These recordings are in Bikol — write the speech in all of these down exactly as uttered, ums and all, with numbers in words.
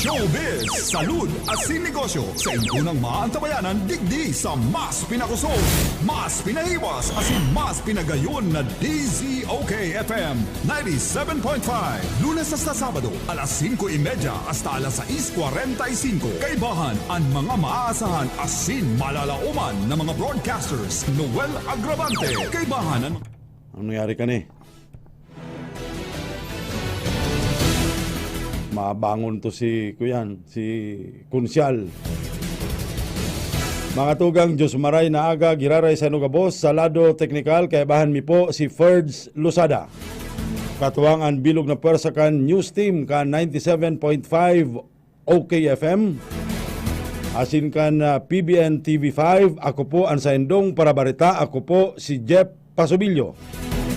Showbiz, salud, asin negosyo, sainda nang maantabayanan digdi sa mas pinakosog, mas pinahiwas, asin mas pinagayon na D Z O K F M ninety-seven point five. Lunes hasta Sabado, alas singko y media hasta alas sais kwarenta y singko. Kaibahan an mga maaasahan asin malalaoman na mga broadcasters. Noel Agravante, kaibahan an Ang nangyari ka ni? Mabangon to si, kuyan, si Kunsyal. Mga tugang, Diyos maray na aga, giraray sa inyo gabos. Sa lado teknikal, kaibahan mi po si Ferds Losada. Katuwang an bilog na pwersa kan News Team kan ninety-seven point five O K F M. Asin kan, ah, P B N T V five, ako po an saindong parabareta. Ako po si Jeff Pasubilyo.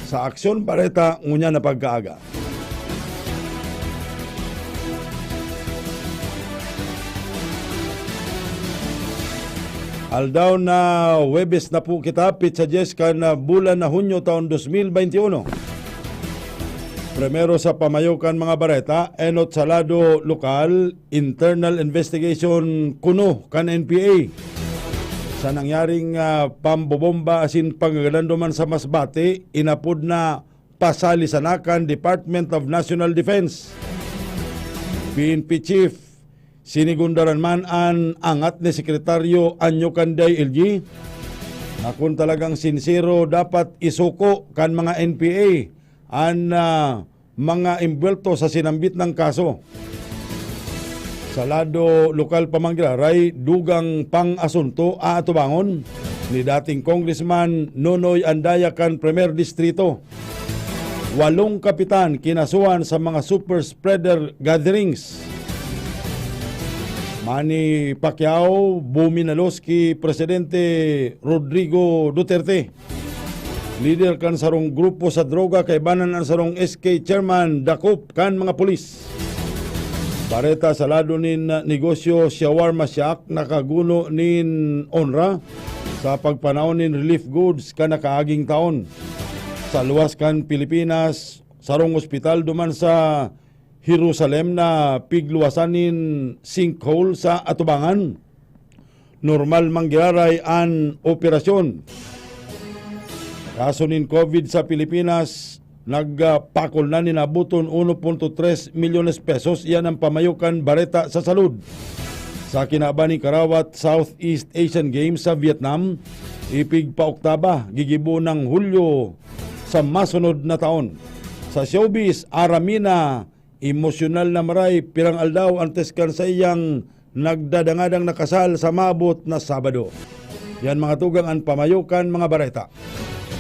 Sa Aksyon Bareta, ngunyan na pagkaaga. Aldaw na Huwebes na po kita, pitsa dyes kan, ah, bulan na Hunyo taon dos mil bente uno. Primero sa pamayo kan mga bareta, enot sa lado lokal, internal investigation kuno kan N P A. Sa nangyaring, ah, pambobomba asin pangagadan duman sa Masbate, inapod na pasalisanakan Department of National Defense. P N P Chief, sinigundaran man an angat ni Sekretaryo Anyo kan D I L G, na kun talagang sinsero, dapat isuko kan mga N P A an, ah, mga embwelto sa sinambit na kaso. Sa lado lokal pa man giraray, dugang pang-asunto aatubangon ni dating Congressman Nonoy Andaya kan Primer Distrito. Walong kapitan kinasuhan sa mga super spreader gatherings. Manny Pacquiao buminalos ki Presidente Rodrigo Duterte. Lider kan sarong grupo sa droga, kaibanan an sarong S K chairman, dakop kan mga pulis. Bareta sa lado nin negosyo, shawarma shack, nakaguno nin onra sa pagpanao nin relief goods kan nakaaging taon. Sa luwas kan Pilipinas, sarong ospital duman sa Jerusalem na pigluwasan nin sinkhole sa atubangan. Normal man giraray an operasyon. Kaso nin COVID sa Pilipinas, nagpakol na nin nabuton uno punto tres milyones pesos. Iyan ang pamayo kan bareta sa salud. Sa kinaban nin karawat Southeast Asian Games sa Vietnam, ipigpaoktaba, gigibo nin Hulyo sa masunod na taon. Sa showbiz, Aramina, emosyonal na maray, pirang aldaw antes kan saiyang nagdadangadang na kasal sa maabot na Sabado. Yan, mga tugang, an pamayo kan mga bareta.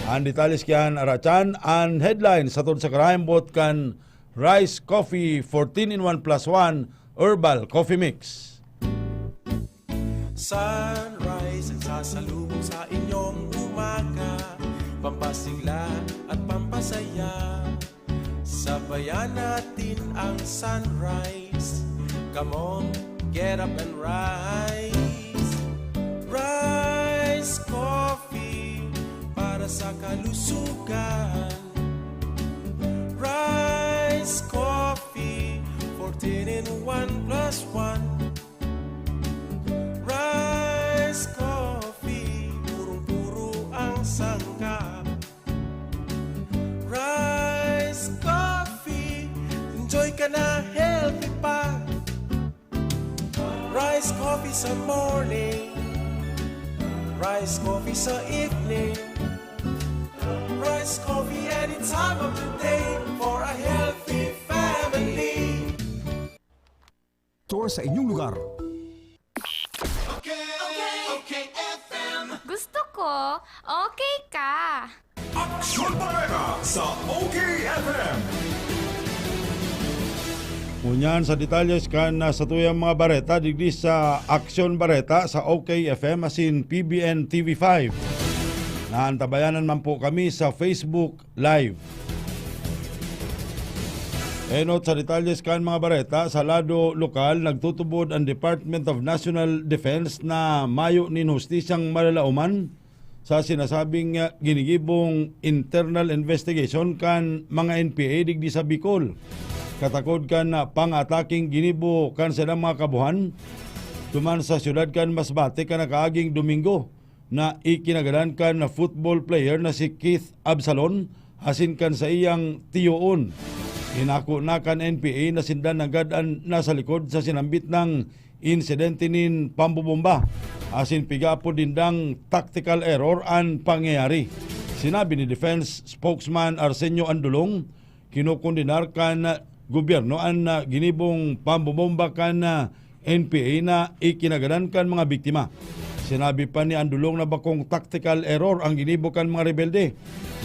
An detalye kiyan, aratsan an headline sa Tod sa Crime, boot kan Rice Coffee fourteen in one plus one Herbal Coffee Mix. Sunrise ang sasalubong sa inyong umaga, pampasigla at pampasaya. Sabayan natin ang sunrise. Come on, get up and rise. Rise Coffee para sa kalusugan. Rise Coffee, fourteen in one plus one. Rise Coffee, purong-puro ang sangkap. Rise Coffee, enjoy ka na, healthy pa. Rise Coffee sa morning, Rise Coffee sa evening, Rise Coffee any time of the day for a healthy family. Store sa inyong lugar. Gusto ko, okay ka. Aksyon Bareta sa O K F M. Ngunyan sa detalye kan, ah, satuyang mga bareta digdi sa Aksyon Bareta sa O K F M asin P B N T V five. Naantabayanan man po kami sa Facebook Live. Enot sa detalye kan mga bareta, sa lado lokal, nagtutubod ang Department of National Defense na mayo nin hustisyang malalaoman sa sinasabing, ah, ginigibong internal investigation kan mga N P A digdi sa Bicol. katakod kan pang-ataking ginibo kan saindang mga kabuhan duman sa siyudad kan Masbate kan nakaaging Domingo na ikinagadan kan football player na si Keith Absalon asin kan saiyang tiyoon. Inako na kan N P A na sinda nanggad an nasa likod sa sinambit na insidente nin pambobomba, asin pigapod nindang tactical error an pangyayari. Sinabi ni Defense Spokesman Arsenio Andulong, kinokondenar kan gobyerno an, ah, ginibong pambobomba kan, ah, N P A na ikinagadan kan mga biktima. Sinabi pa ni Andulong na bakong tactical error ang ginibo kan mga rebelde.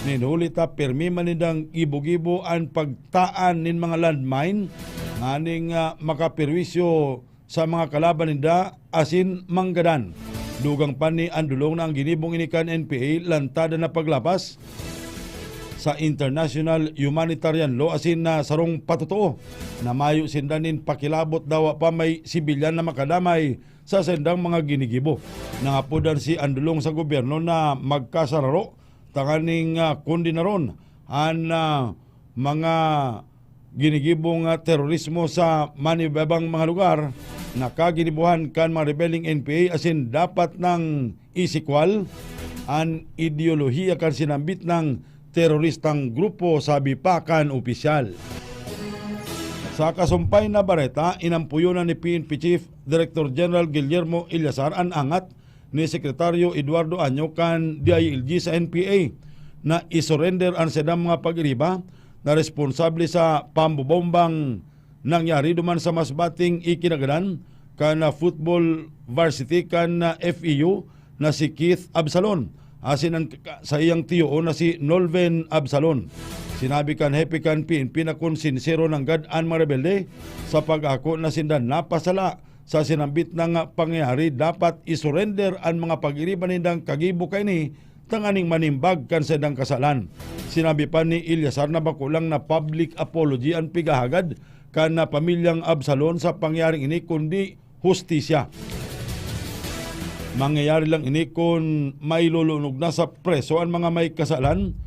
Nin huli ta pirmi man nindang gibo-gibo an pagtaan nin mga landmine nganing, ah, makaperwisyo sa mga kalaban ninda asin manggadan. Dugang pa ni Andulong na ang ginibong ini kan N P A lantad na paglapas sa international humanitarian law asin na sarong patotoo na mayo sinda nin pakilabot dawa pa may sibilyan na makadamay sa saindang mga ginigibo. Nangapodan si Andulong sa gobyerno na magkasararo tanganing, ah, kondenaron an, ah, mga ginigibong, ah, terorismo sa manibabang mga lugar na kaginibuhan kan mga rebeleng N P A asin dapat nang isikwal an ideolohiya kan sinambit na teroristang grupo, sabi pa kan opisyal. Sa kasumpay na bareta, inampuyonan ni P N P Chief Director General Guillermo Eleazar an angat ni Sekretaryo Eduardo Año kan D I L G sa N P A na isurrender an saindang mga pag-iriba na responsable sa pambobombang nangyari duman sa Masbating ikinagadan kan football varsity kan F E U na si Keith Absalon asin an ka-, saiyang tiyoon na si Nolven Absalon. Sinabi kan hepe kan P N P na kun sinsero nanggad an mga rebelde sa pag-ako na sinda napasala sa sinambit na nga pangyayari, dapat isurrender an mga pag-iriba nindang kagibo kaini tanganing manimbag kan saindang kasalan. Sinabi pa ni Eleazar na bako lang na public apology an pighahagad kan na pamilyang Absalon sa pangyaring ini, kundi hustisya. Mangyayari lang ini kun mailulunog na sa preso an mga may kasalan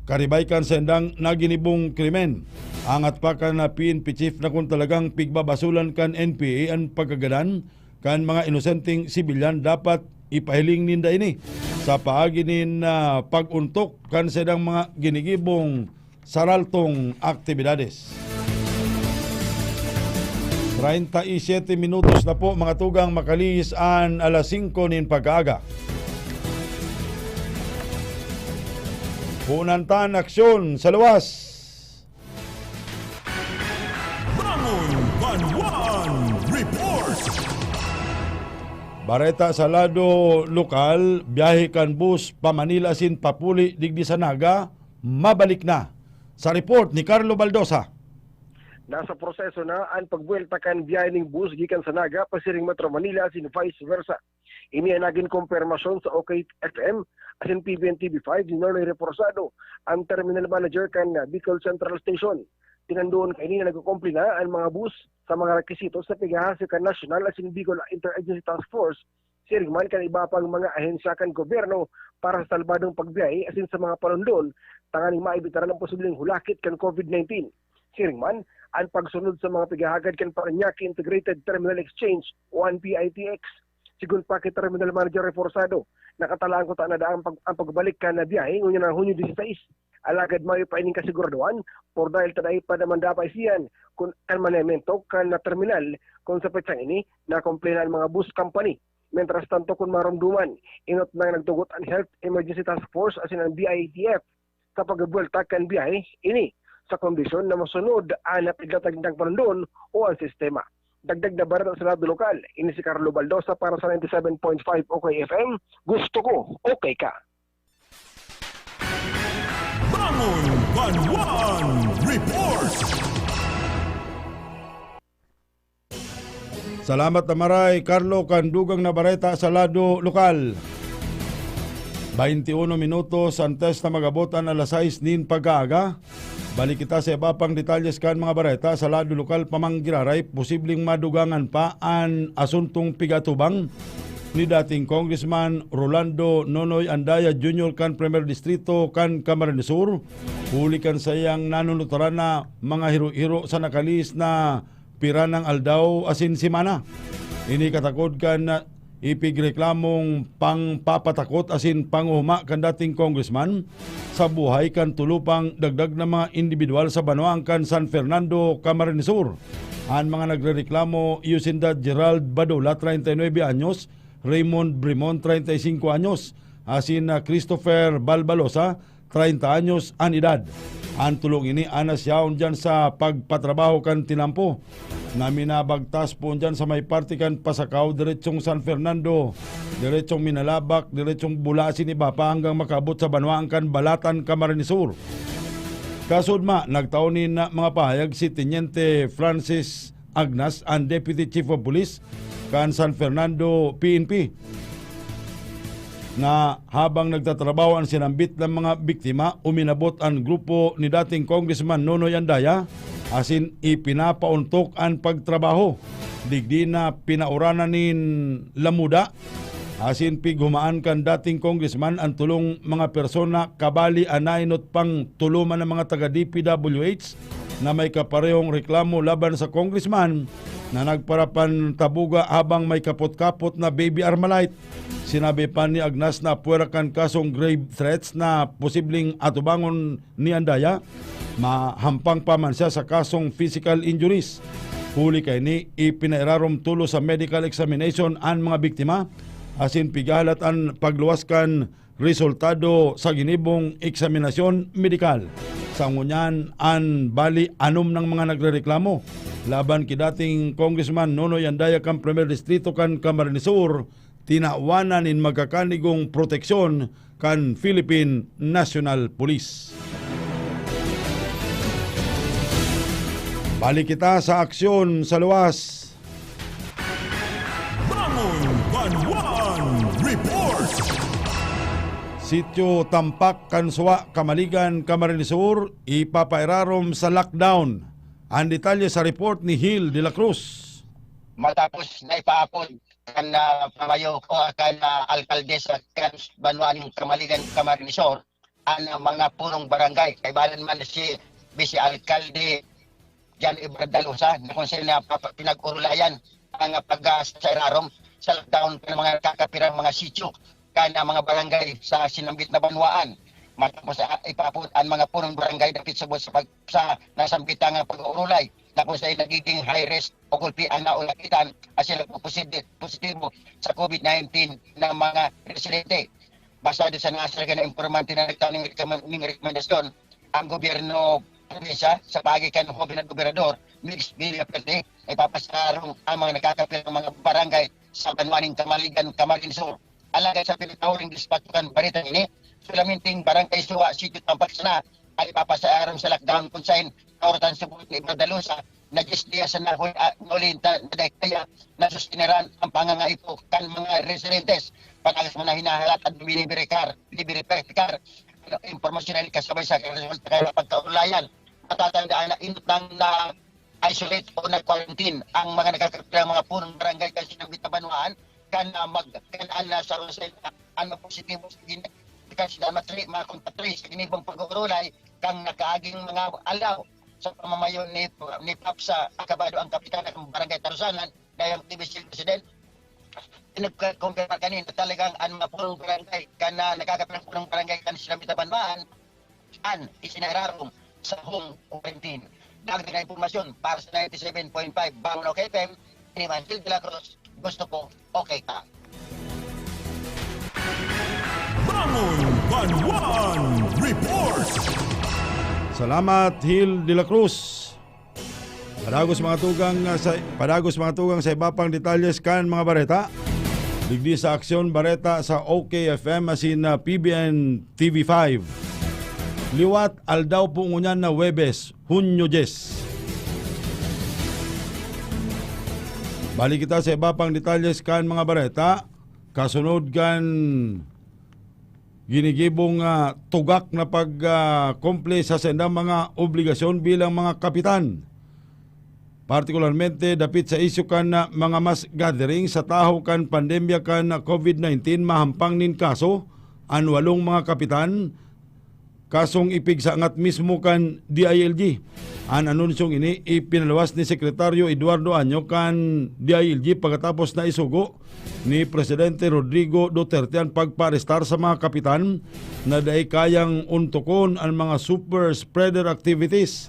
karibay kan saindang naginibong krimen. Angat pa kan P N P chief na kun talagang pigbabasolan kan N P A an pagkagadan kan mga inosenteng sibilyan, dapat ipahiling ninda ini sa paagi nin, ah, pag-ontok kan saindang mga ginigibong saraltong aktibidades. Treinta y siete minutos na po, mga tugang, makalihis an alas singko nin pagkaaga. Punan tan aksyon sa luwas. Bangon Banwaan Report! Bareta sa lado lokal, biyahe kan bus pa Manila asin papuli digdi sa Naga, mabalik na. Sa report ni Carlo Baldosa. Nasa proseso na an pagbuwelta kan biyahe ning bus gikan sa Naga pasiring Metro Manila asin vice versa. Ini an nagin kompermasyon sa OK F M asin P B N T V five ni Nonoy Reforzado, an terminal manager kan Bicol Central Station. Tinandoon kaini na nagkukumpli na an mga bus sa mga rekisito sa pighahasi kan National asin Bicol Interagency Task Force, siring man kan iba pang mga ahensya kan gobyerno para sa salbadong pagbiyahe asin sa mga panondon tanganing maibitaran ang posibleng hulakit kan COVID nineteen. Siring man, an pagsunod sa mga pighahagad kan Parañaque Integrated Terminal Exchange o an P I T X. Sigon pa ki Terminal Manager Reforzado, nakatalaan kuta na daa ang pag-, ang pagbalik kan biyahe ngunyan na Hunyo dieciséis. Alagad mayo pa ining kasiguraduhan, por dahil ta dai pa naman dapat siyan kun kan manementok kan terminal kun sa petsang ini nakumpli na an mga bus company. Mientras tanto, kun maromdoman, inot nang nagtugot an Health Emergency Task Force asin an B I T F sa pagbuwelta kan biyahe ini sa kondisyon na masunod an napiglatag nindang panondon o an sistema. Dagdag na bareta sa lado lokal, ini si Carlo Baldosa para sa ninety seven point five O K F M. Gusto ko, okay ka. Bangon Banwaan Report! Salamat na maray, Carlo, kan dugang na bareta sa lado lokal. Bainti uno minutos antes na mag-abot an alas sais nin pagkaaga. Balik kita sa iba pang detalyes kan mga bareta sa lado lokal. Pamanggiraray, posibleng madugangan pa an asuntong pigatubang ni dating Congressman Rolando Nonoy Andaya Junior kan Primer Distrito kan Camarines Sur, huli kan saiyang nanunutaran na mga hiro-hiro sa nakalihis na pira nang aldaw asin semana. Ini katakod kan ipigreklamong pangpapatakot asin panguhuma kan dating congressman sa buhay kan tulo pang dagdag na mga indibidwal sa banwaan kan San Fernando, Camarines Sur. An mga nagrereklamo, iyo sinda Gerald Badola, treinta y nueve anyos, Raymond Brimon, treinta y cinco anyos, asin na Christopher Balbalosa, treinta anyos an edad. An tulong ini anas yaon diyan sa pagpatrabaho kan tinampo na minabagtas poon diyan sa may parte kan Pasacao, diretsong San Fernando, diretsong Minalabac, diretsong Bula asin iba pa hanggang makaabot sa banwaan kan Balatan, Camarines Sur. Kasudma, nagtao nin mga pahayag si Teniente Francis Agnas, an Deputy Chief of Police kan San Fernando P N P, na habang nagtatrabaho an sinambit na mga biktima, uminabot an grupo ni dating Congressman Nonoy Andaya asin ipinapaontok an pagtrabaho. Digdi na pinauranan nin lamuda asin pighumaan kan dating congressman an tulong mga persona, kabali an nainot pang tulo man na mga taga D P W H na may kaparehong reklamo laban sa congressman na nagparapantabuga habang may kapot-kapot na baby Armalite. Sinabi pa ni Agnas na puwera kan kasong grave threats na posibleng atubangon ni Andaya, mahampang pa man siya sa kasong physical injuries. Huli kaini, ipinairarom tolos sa medical examination an mga biktima, asin pigahalat an pagluwas kan resultado sa ginibong eksaminasyon medikal. Sa ngunyan, an bali anom nang mga nagrereklamo laban ki dating Congressman Nonoy Andaya kan Primer Distrito kan Camarines Sur, tinawan na nin magkakanigong proteksyon kan Philippine National Police. Balik kita sa aksyon sa luwas. Bangon Banwaan Report! Sitio Tampak kan Suwa, Kamaligan, Camarines Sur, ipapairarom sa lockdown. An detalye sa report ni Hil de la Cruz. Matapos na ipaapod kan, ah, pamayo o kan, ah, alkalde sa kan banwa ning Kamaligan, Camarines Sur, an, ah, mga punong barangay. Kaibahan man si Vice Alkalde Jan Ibardalosa na kung saan na papa-, pinag-urulayan ang, ah, pag, ah, sa irarom sa lockdown kan mga nakakapirang mga sityo kan, ah, mga barangay sa sinambit na banwaan. Matapos, ah, ipaapod an mga punong barangay dapit subot sa pag-, sa nasambit na nga pag-uurulay na kung saan nagiging high risk o gulpi ang naulakitan at sila po posibi-, positibo sa COVID nineteen ng mga residente. Basado sa nasarga na impormante na nagtao ning rekoma-, ning rekomendasyon, ang gobyerno probinsya sa paagi kan Joven na Gobernador, Mix Villaperte, ay papasarong ang mga nakakapirang mga barangay sa banwa ning Kamaligan, Camarines Sur. Alagad sa pinakahuling dispatch kan bareta ini, solamente ang Barangay Suwa, Sitio Tampak sana, ay papasarong sa lockdown kung saan kauratan sa buhit ni Ibardalusa na dyes dias na huli, ah, nauli ta-, na dahil kaya nasusteneran ang pangangaipo kan mga residentes. Panagas mo na hinahalat at binibirikar, binibirikar. Ano, impormasyon na kasabay sa resulta kaya pagkaulayan. Matatandaan na inutang na isolate o nag-quarantine ang mga nakakapirang mga punong barangay kan sinambit na banwaan, kan, ah, mag-, kan, ah, na sa Rosel, ah, ang mga positibo sa gini-, kan sila matri-, mga kontakto sa ginibong pag-uurulay, kan nakaaging mga aldaw sa pamamayo ni, ni Pap sa Acabado ang kapitan ng Barangay Tarusanan, dayang T V C President. Nagkumpirma kanina talagang ang mga punong barangay, kan, ah, nakakapirang punong barangay kan sinambit na banwaan, an isinararom sa home quarantine. Dagdag na impormasyon para sa ninety seven point five Bangon OK F M, ini man Gil de la Cruz, gusto ko, okay ka. Bangon Banwaan Report! Salamat, Hil de la Cruz. Padagos mga tugang, ah, sa, padagos mga tugang sa iba pang detalyes kan mga bareta. Digdi sa Aksyon Bareta sa OK F M asin, ah, P B N T V five. Liwat, aldaw po ngunyan na Huwebes, Hunyo dyes. Balik kita sa iba pang detalyes kan mga bareta. Kasunod kan ginigibong, ah, tugak na pag, ah, kumple sa saindang mga obligasyon bilang mga kapitan. Partikularmente dapit sa isyu kan, ah, mga mass gathering sa tahaw kan pandemya kan covid nineteen, mahampang nin kaso an walong mga kapitan, kasong ipigsangat mismo kan D I L G. An anunsyong ini ipinaluwas ni Sekretaryo Eduardo Año kan D I L G pagkatapos na isugo ni Presidente Rodrigo Duterte an pagpaarestar sa mga kapitan na dai kayang untokon an mga super spreader activities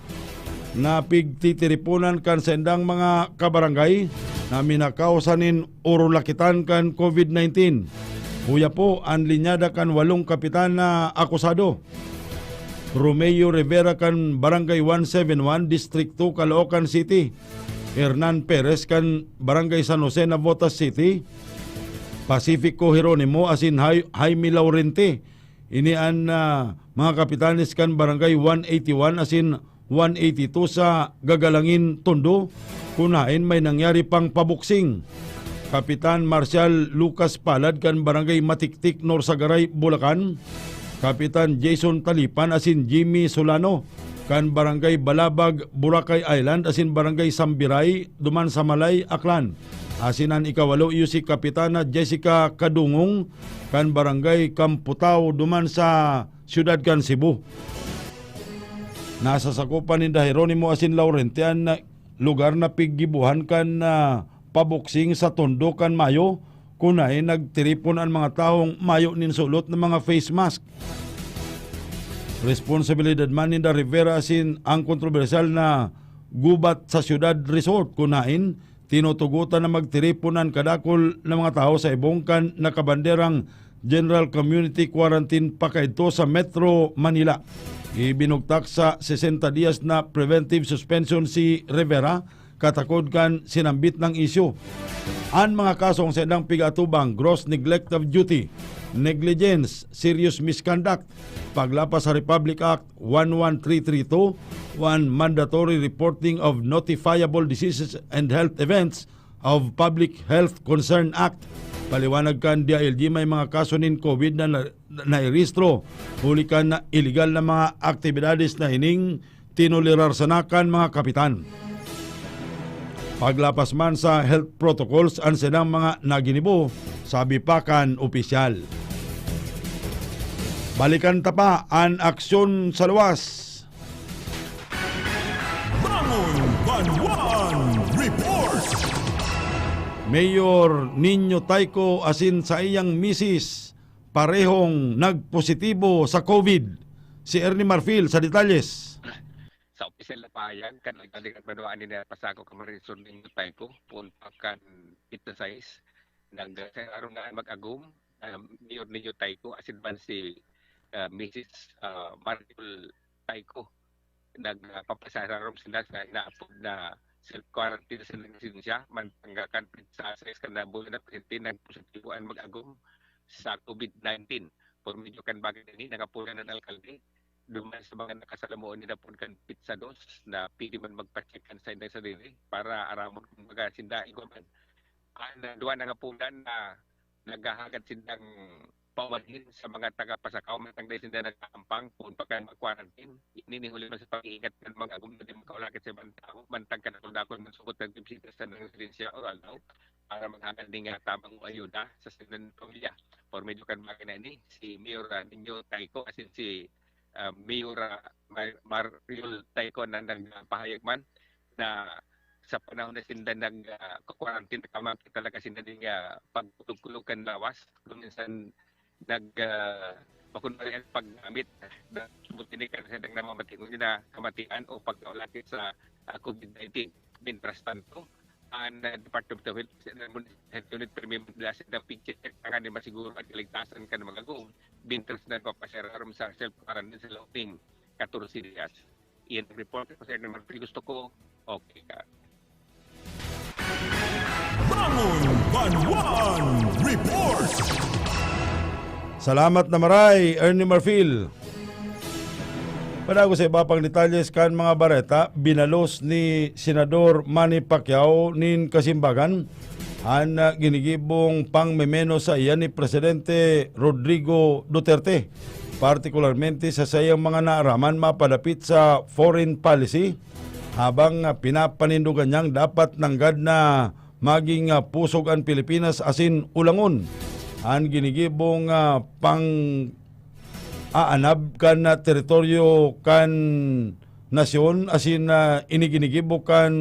na pigtitiriponan kan saindang mga kabarangay na minakausa nin orulakitan kan covid nineteen. Huya po an linyada kan walong kapitan na akusado. Romeo Rivera kan Barangay one seven one, Distrito Caloocan City. Hernan Perez kan Barangay San Jose, Navotas City. Pacifico Jeronimo asin Jai-, Jaime Laurente. Ini an, ah, mga kapitanes kan Barangay one eighty one asin one eighty two sa Gagalangin, Tondo, kun haen may nangyari pang paboksing. Kapitan Marcial Lucas Palad kan Barangay Matiktik, Norsagaray, Bulacan. Kapitan Jason Talipan asin Jimmy Solano kan Barangay Balabag, Boracay Island, asin Barangay Sambiray, duman sa Malay, Aklan. Asin an ikawalo iyo si Kapitana Jessica Kadungong kan Barangay Kamputao, duman sa siyudad kan Cebu. Nasasakopan ninda Jeronimo asin Laurente an lugar na piggibohan kan, ah, paboksing sa Tondo kan Mayo, kun haen nagtiripon an mga tawong mayo nin sulot na mga face mask. Responsabilidad man ninda Rivera asin ang kontrobersyal na gubat sa Siyudad Resort, kun haen tinutugotan na magtiripon an kadakul na mga tawo sa ibong kan nakabanderang General Community Quarantine pakaidto sa Metro Manila. Ibinugtak sa sesenta dias na preventive suspension si Rivera katakod kan sinambit nang isyu. An mga kasong saindang pig-atubang: gross neglect of duty, negligence, serious misconduct, paglapas sa Republic Act one one three three two, one Mandatory Reporting of Notifiable Diseases and Health Events of Public Health Concern Act. Paliwanag kan D I L G, may mga kaso nin covid na na, nairehistro huli kan iligal na mga aktibidades na ining tinolerar sana kan mga kapitan. Paglapas man sa health protocols an saindang mga naginibo, sabi pa kan opisyal. Balikan ta pa an aksyon sa luwas. Bangon Banwaan Report! Mayor Nino Tayco asin saiyang misis parehong nagpositibo sa covid. Si Ernie Marfil sa detalles. Sa opisyal na pahayag kan Alkalde kan Banwaan, ni napasako kan Marisol Nino Tayco, poon pa kan Pita Sais, nag-, sa araw na mag-agom, ah, Mayor Nino Tayco, asin man si, ah, misis, ah, Marisol Tayco. Nagpapasararom sila sa inaapod na self-quarantine sa residensya, mantang kan Pita Sais kan bulan na presente, nagpositibo an mag-agom sa covid nineteen. Por medyo kan bagay na ini, nangapodan an alkalde duman sa mga nakasalamuon nin apod kan Pita Dos na pwede man magpa-check kan saindang sariri para aramon kung baga sinda igwa man. An, ah, duwa na nga podan na naghahagad sindang paumanhin sa mga taga-Pasacao, mantang dai sinda nag-aampang poon pa kan mag-quarantine. Ini nin huli man sa pag-iingat kan mag-agom na di makaulakit sa ibang tawo, mantang kadakul-dakul man subot nagbibisita sa saindang residensya o aldaw para maghagad nin, ah, tabang o ayuda sa saindang pamilya. Por medyo kan bagay na ini, si Mayor, ah, Nino Tayco asin si, ah, Mayor, ah, Mar-, Mariol Tayco na nagpahayag man na sa panahon na sinda nag, ah, quarantine, nagkamangkit talaga sinda nin, ah, pagkulog-kulog kan lawas. Kung minsan nag, ah, makunwari an paggamit na subot ini kan saindang namamati, kundi na kamatian o pagkaulakit sa, ah, covid nineteen. Mientras tanto, an, ah, Department of Health, sa Health Unit, pirmi man sila sa pag-check, tanganing masiguro an kaligtasan kan mag-agom, mientras nagpapasararom sa self-quarantine sa laog nin katorse dias. Iyan ang report ko sa inyo, Marfil. Gusto ko, okay ka. Bangon Banwaan Report! Salamat na maray, Ernie Marfil. Padagos sa iba pang detalles kan mga bareta, binalos ni Senador Manny Pacquiao nin kasimbagan an, ah, ginigibong pangmemenos saiya ni Presidente Rodrigo Duterte, partikularmente sa saiyang mga naaraman mapadapit sa foreign policy. habang, ah, pinapanindogan niyang dapat nanggad na maging, ah, pusog an Pilipinas asin ulangon an ginigibong, ah, pang-aanab kan, ah, teritoryo kan nasyon asin, ah, ini ginigibo kan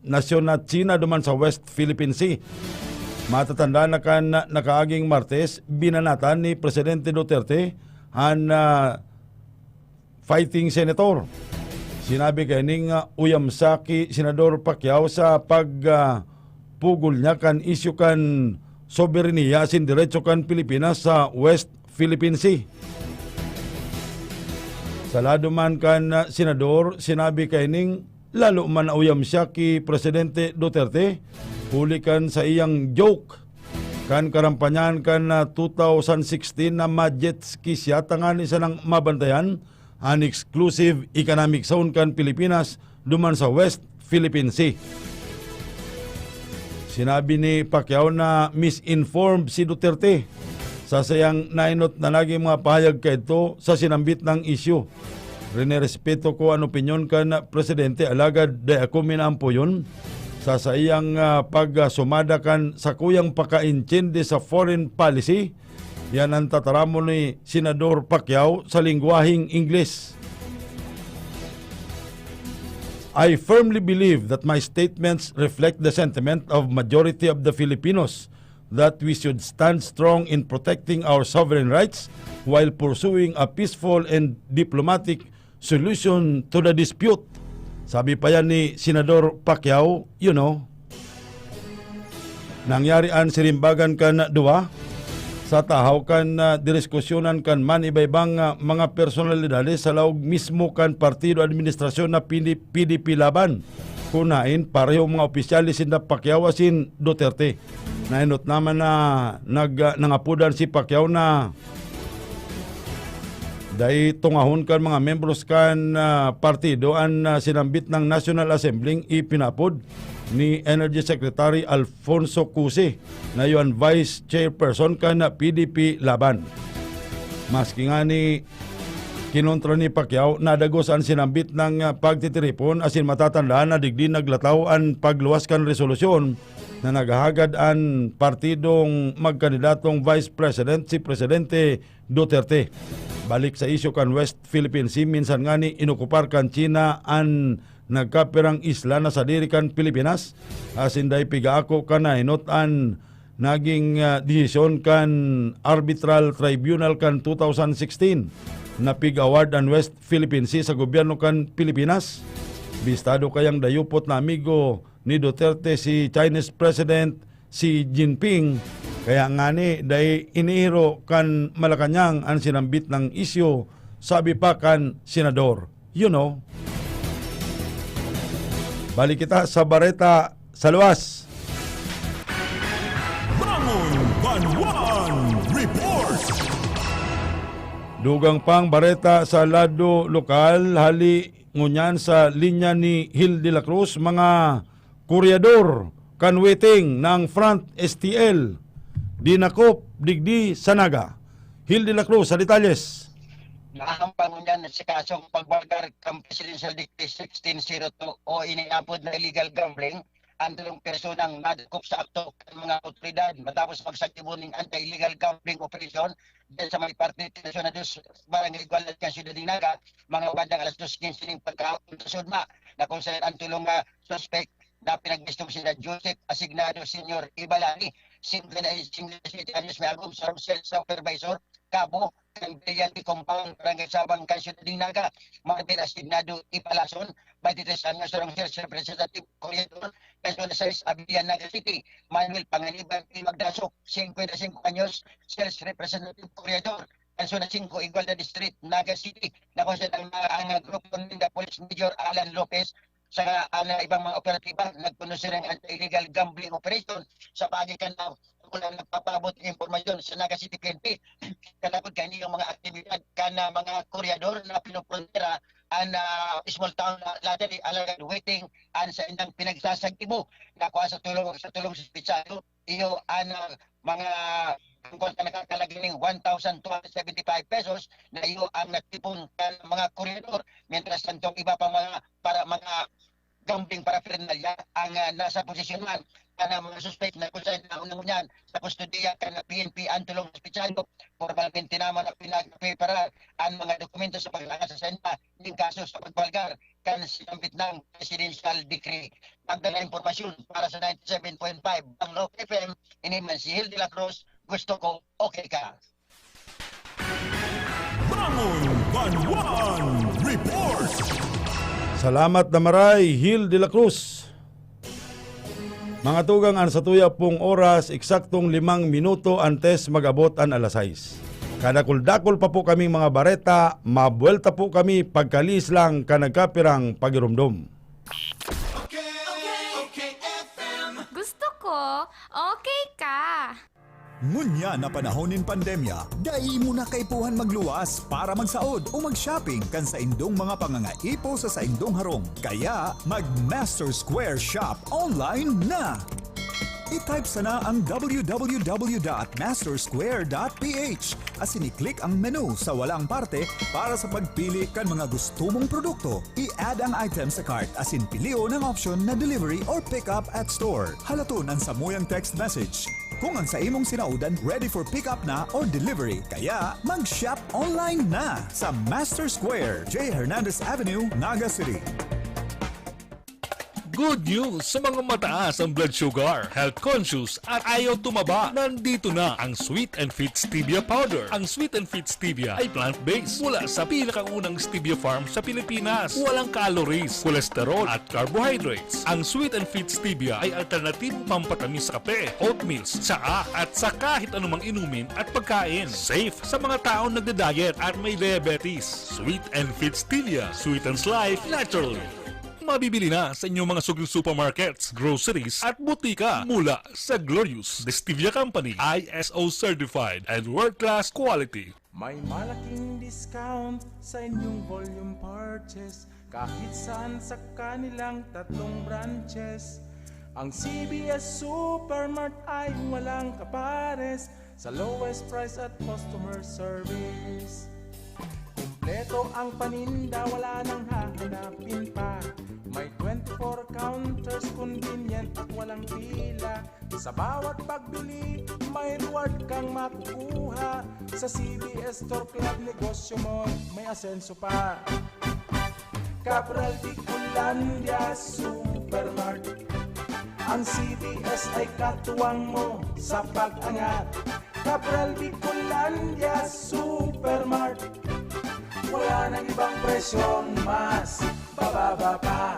nasyon na China duman sa West Philippine Sea. Matatandaan na kan nakaaging Martes, binanatan ni Presidente Duterte an, ah, fighting senator. Sinabi kaining, ah, uyamsaki Senador Pacquiao sa pag, ah, pugol niya kan isyu kan soberaniya asin derecho kan Pilipinas sa West Philippine Sea. Sa lado man kan, ah, senador, sinabi kaining lalo man nauyam siya ki Presidente Duterte huli kan saiyang joke kan karampanyahan kan, ah, two thousand sixteen na ma-jet ski siya tanganing sanang mabantayan an exclusive economic zone kan Pilipinas duman sa West Philippine Sea. Sinabi ni Pacquiao na misinformed si Duterte sa saiyang naenot na naging mga pahayag kaidto sa sinambit na isyu. Rinerespeto ko an opinyon kan presidente, alagad dai ako minaampo yon sa saiyang, ah, pagsumada kan sakuyang pakaintindi sa foreign policy. Yan ang tataramon ni Senador Pacquiao sa lengguwaheng Ingles. "I firmly believe that my statements reflect the sentiment of majority of the Filipinos, that we should stand strong in protecting our sovereign rights while pursuing a peaceful and diplomatic solution to the dispute." Sabi pa yan ni Senador Pacquiao, you know. Nangyari an sirimbagan kan duwa sa tahaw kan, ah, diriskusyonan kan man iba-ibang, ah, mga personalidades sa laog mismo kan partido administrasyon na P D, P D P Laban. Kun haen, parehong mga opisyales sinda Pacquiao asin Duterte. Naenot naman na nag-, ah, nangapodan si Pacquiao na dai tungahon kan mga membros kan, ah, partido an, ah, sinambit na National Assembly ipinapod ni Energy Secretary Alfonso Cusi na iyo an vice chairperson kan P D P Laban. Maski ngani kinontra ni Pacquiao, nadagos an sinambit na, ah, pagtitiripon asin matatandaan na digdi naglataw an pagluwas kan resolusyon na naghahagad an partidong magkandidatong vice president si Presidente Duterte. Balik sa isyu kan West Philippine Sea, minsan ngani inokupar kan China an nagkapirang isla na sadiri kan Pilipinas, asin dai pigaako kan naenot an naging, ah, desisyon kan Arbitral Tribunal kan two thousand sixteen na pig-award an West Philippine Sea sa gobyerno kan Pilipinas. Bistado kayang dayupot na amigo ni Duterte si Chinese President Xi Jinping, kaya ngani dai iniiro kan Malacañang an sinambit na isyu, sabi pa kan senador. You know. Balik kita sa bareta sa luwas. Bangon Banwan Report! Dugang pang bareta sa lado lokal, hali ngunyan sa linya ni Hil de la Cruz, mga koryador kan waiting ng Front S T L, dinakop digdi sa Naga. Hil de la Cruz sa detalles. Nahampang ngunyan sa kasong pagbargar kan Presidential Decree sixteen zero two o iniapod na illegal gambling ang tatlong personang nadakop sa akto kan mga awtoridad matapos magsagibo ning anti-illegal gambling operation dyan sa may parte Terasyon na dos, Barangay Gualat kan Siyudad nin Naga, mga bandang alas dos quince ning pagkahapon sa Sudma, na kung saan ang tulong nga suspek na pinagbistong sina Joseph Asignado Senior Ibalani, singkwenta y siyete anyos, may agom sa Rochelle Supervisor, Cabo, kan Brillante Compound, Barangay Sabang, kan Siyudad nin Naga, Marvin Asignado Ipalason, twenty-three anyos, sarong sales representative, Corregidor, Quezon sais, Abilian, Naga City, Manuel Panganiban P. Magdasok, singkwenta y singko anyos, sales representative, Corregidor, Quezon cinco, Igualdad Street, Naga City, na kung saan ang, ang grupo ninda Police Major Alan Lopez, saka ang ibang mga operatiba, nagkonosir ang anti-illegal gambling operation sa paagi kan na kulang nagpapaabot ng impormasyon sa Naga City P N P. Kalapod kaini yung mga aktibidad kan, ah, mga koryador na pinupronera an, ah, small town lottery, alagad waiting an sa indang pinagsasagibo na kuha sa tulong, sa tulong sa opisyal, iyo an, ah, mga ang kwarta nakakalaga ning one thousand two hundred seventy-five pesos na iyo ang natipon kan mga koryador. Mientras tanto, ang iba pang mga, para mga gambling paraphernalia ang, ah, nasa posesyon man kan mga suspek na kung saen nauna ngunyan sa kustodiya kan P N P Antulong Espesialo. Pormalmente naman na pinagpreparar an mga dokumento sa paglakas sa senda nin kaso sa pagbalgar kan sinambit nang presidential decree. Magdala impormasyon para sa ninety-seven point five Bangla F M, ini man si Hil de la Cruz, gusto ko okay ka. Bangon Banwan Report! Salamat na maray, Hil de la Cruz. Mga tugang, an satuya pong oras, eksaktong limang minuto antes mag-abot an alas sais. Kadakul-dakul pa po kaming mga bareta, mabuelta po kami pagkalihis lang kan nagkapirang pagiromdom. Gusto ko, okay ka. Ngunyan na panahon nin pandemya, dai mo na kaipuhan magluwas para magsaod o mag-shopping kan saindong mga pangangaipo sa saindong harong. Kaya, mag-Master Square Shop online na! I-type sana ang w w w dot master square dot p h asin i-click ang menu sa walang parte para sa pagpili kan mga gusto mong produkto. I-add ang item sa cart asin pilion ang option na delivery or pick up at store. Halaton an samuyang text message. Kung ang sa imong sinaodan ready for pick up na or delivery, kaya mag-shop online na sa Master Square, J Hernandez Avenue, Naga City. Good news sa mga mataas ang blood sugar, health conscious at ayaw tumaba. Nandito na ang Sweet and Fit Stevia Powder. Ang Sweet and Fit Stevia ay plant-based mula sa pinakaunang stevia farm sa Pilipinas. Walang calories, cholesterol at carbohydrates. Ang Sweet and Fit Stevia ay alternatibong pampatamis sa kape, oatmeal, tsaa at sa kahit anumang inumin at pagkain. Safe sa mga taong nagda-diet at may diabetes. Sweet and Fit Stevia sweetens life naturally. Mabibili na sa inyong mga suging supermarkets, groceries at butika mula sa Glorious Stevia Company, I S O certified and world-class quality. May malaking discount sa inyong volume purchase kahit saan sa kanilang tatlong branches. Ang C B S Supermart ay walang kapares sa lowest price at customer service. Kompleto ang paninda, wala nang hahanapin pa. May twenty-four counters, convenient at walang pila. Sa bawat pagbili, may reward kang makukuha. Sa C B S Store Club, negosyo mo may asenso pa. Cabral Bicolandia Supermart. Ang C B S ay katuwang mo sa pag-angat. Cabral Bicolandia Supermart. Wala nang ibang presyong mas bababa pa.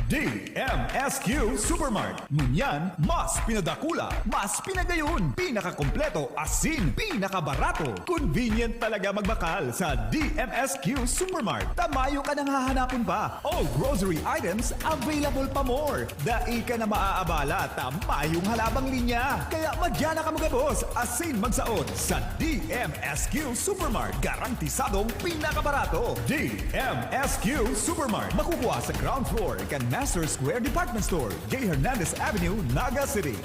D M S Q Supermart. Ngunyan, mas pinadakula, mas pinagayon, pinakakompleto, asin pinakabarato. Convenient talaga magbakal sa D M S Q Supermart. Ta mayo ka nang hahanapon pa. All grocery items available pa more. Dai ka na maaabala ta mayong halabang linya. Kaya madya na kamo gabos asin magsaot sa D M S Q Supermart. Garantisadong pinakabarato. D M S Q Supermart. Makukuha sa ground floor kan Master Square Department Store, J Hernandez Avenue, Naga City.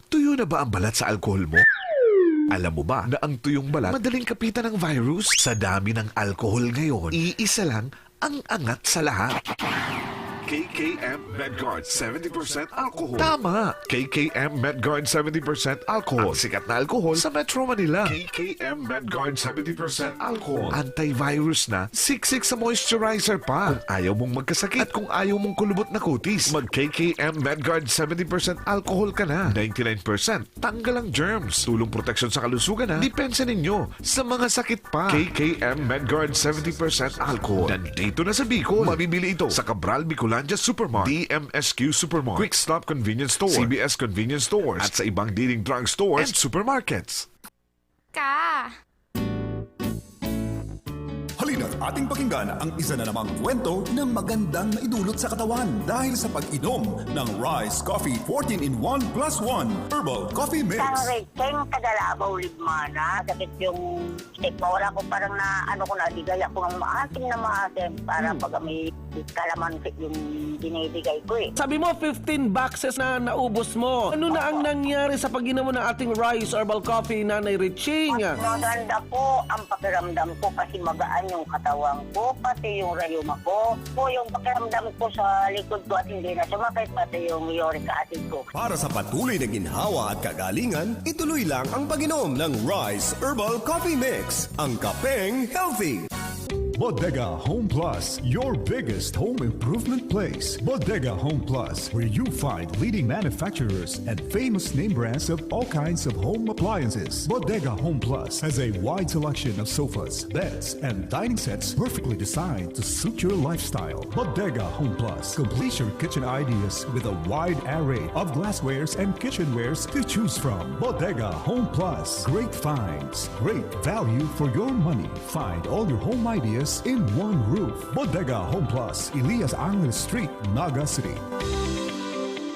Tuyo na ba ang balat sa alkohol mo? Alam mo ba na ang tuyong balat madaling kapitan ng virus? Sa dami ng alkohol ngayon, iisa lang ang angat sa lahat. K K M Medguard seventy percent alcohol. Tama! K K M Medguard seventy percent alcohol. Ang sikat na alkohol sa Metro Manila. K K M Medguard seventy percent alcohol. Antivirus na, siksik sa moisturizer pa. Kung ayaw mong magkasakit at kung ayaw mong kulubot na kutis, mag K K M Medguard seventy percent alcohol ka na. Ninety-nine percent tanggal ang germs. Tulong proteksyon sa kalusugan na depensa ninyo sa mga sakit pa. K K M Medguard seventy percent alcohol. Nandito na sa Bicol. Mabibili ito sa Cabral Bicolandia Supermart, D M S Q Supermart, Quick Stop Convenience Store, C B S Convenience Stores, at sa ibang leading drug stores and supermarkets. Ka. Halina't ating pakinggan ang isa na namang kwento na magandang maidulot sa katawan dahil sa pag-inom ng Rise Coffee fourteen in one plus one Herbal Coffee Mix. Keng Tagalabao Libmana, sakit yung stek ko. Wala ko, parang na, ano ko, nadigay ako ng maasim na maasim para pag may kalamansi yung binibigay ko eh. Sabi mo, fifteen boxes na naubos mo. Ano na ang nangyari sa pag-inom mo ng ating Rise Herbal Coffee, Nanay Riching? Maganda po ang pakiramdam ko kasi magaan yung Katawan ko, pati yung rayuma ko, po yung pakiramdam ko sa likod ko at hindi na sumakit, pati yung uric acid ko. Para sa patuloy na ginhawa at kagalingan, ituloy lang ang pag-inom ng Rice Herbal Coffee Mix, ang kapeng healthy. Bodega Home Plus, your biggest home improvement place. Bodega Home Plus, where you find leading manufacturers and famous name brands of all kinds of home appliances. Bodega Home Plus has a wide selection of sofas, beds, and dining sets perfectly designed to suit your lifestyle. Bodega Home Plus completes your kitchen ideas with a wide array of glasswares and kitchenwares to choose from. Bodega Home Plus, great finds, great value for your money. Find all your home ideas in one roof. Bodega Home Plus, Elias Angeles Street, Naga City.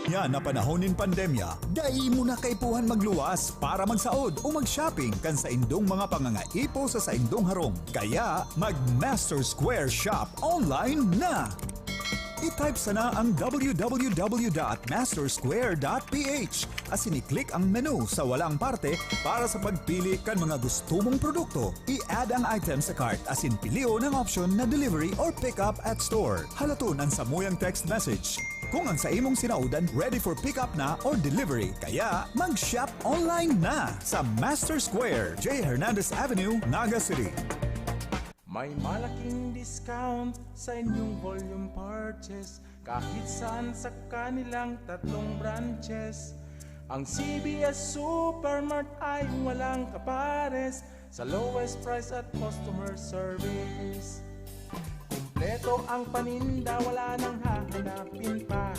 Yan na panahon nin pandemya, dai mo na kaipuhan magluwas para magsaod o mag-shopping kan saindong mga pangangaipo sa saindong harong. Kaya mag-Master Square Shop online na! I-type sana ang w w w dot master square dot p h asin i-click ang menu sa walang parte para sa pagpili kan mga gusto mong produkto. I-add ang item sa cart asin pilion ang option na delivery or pick up at store. Halaton an samuyang text message kung ang saimong sinaodan ready for pick up na or delivery. Kaya mag-shop online na sa Master Square, J Hernandez Avenue, Naga City. May malaking discount sa inyong volume purchase kahit saan sa kanilang tatlong branches. Ang C B S Supermart ay walang kapares sa lowest price at customer service. Kumpleto ang paninda, wala nang hahanapin pa.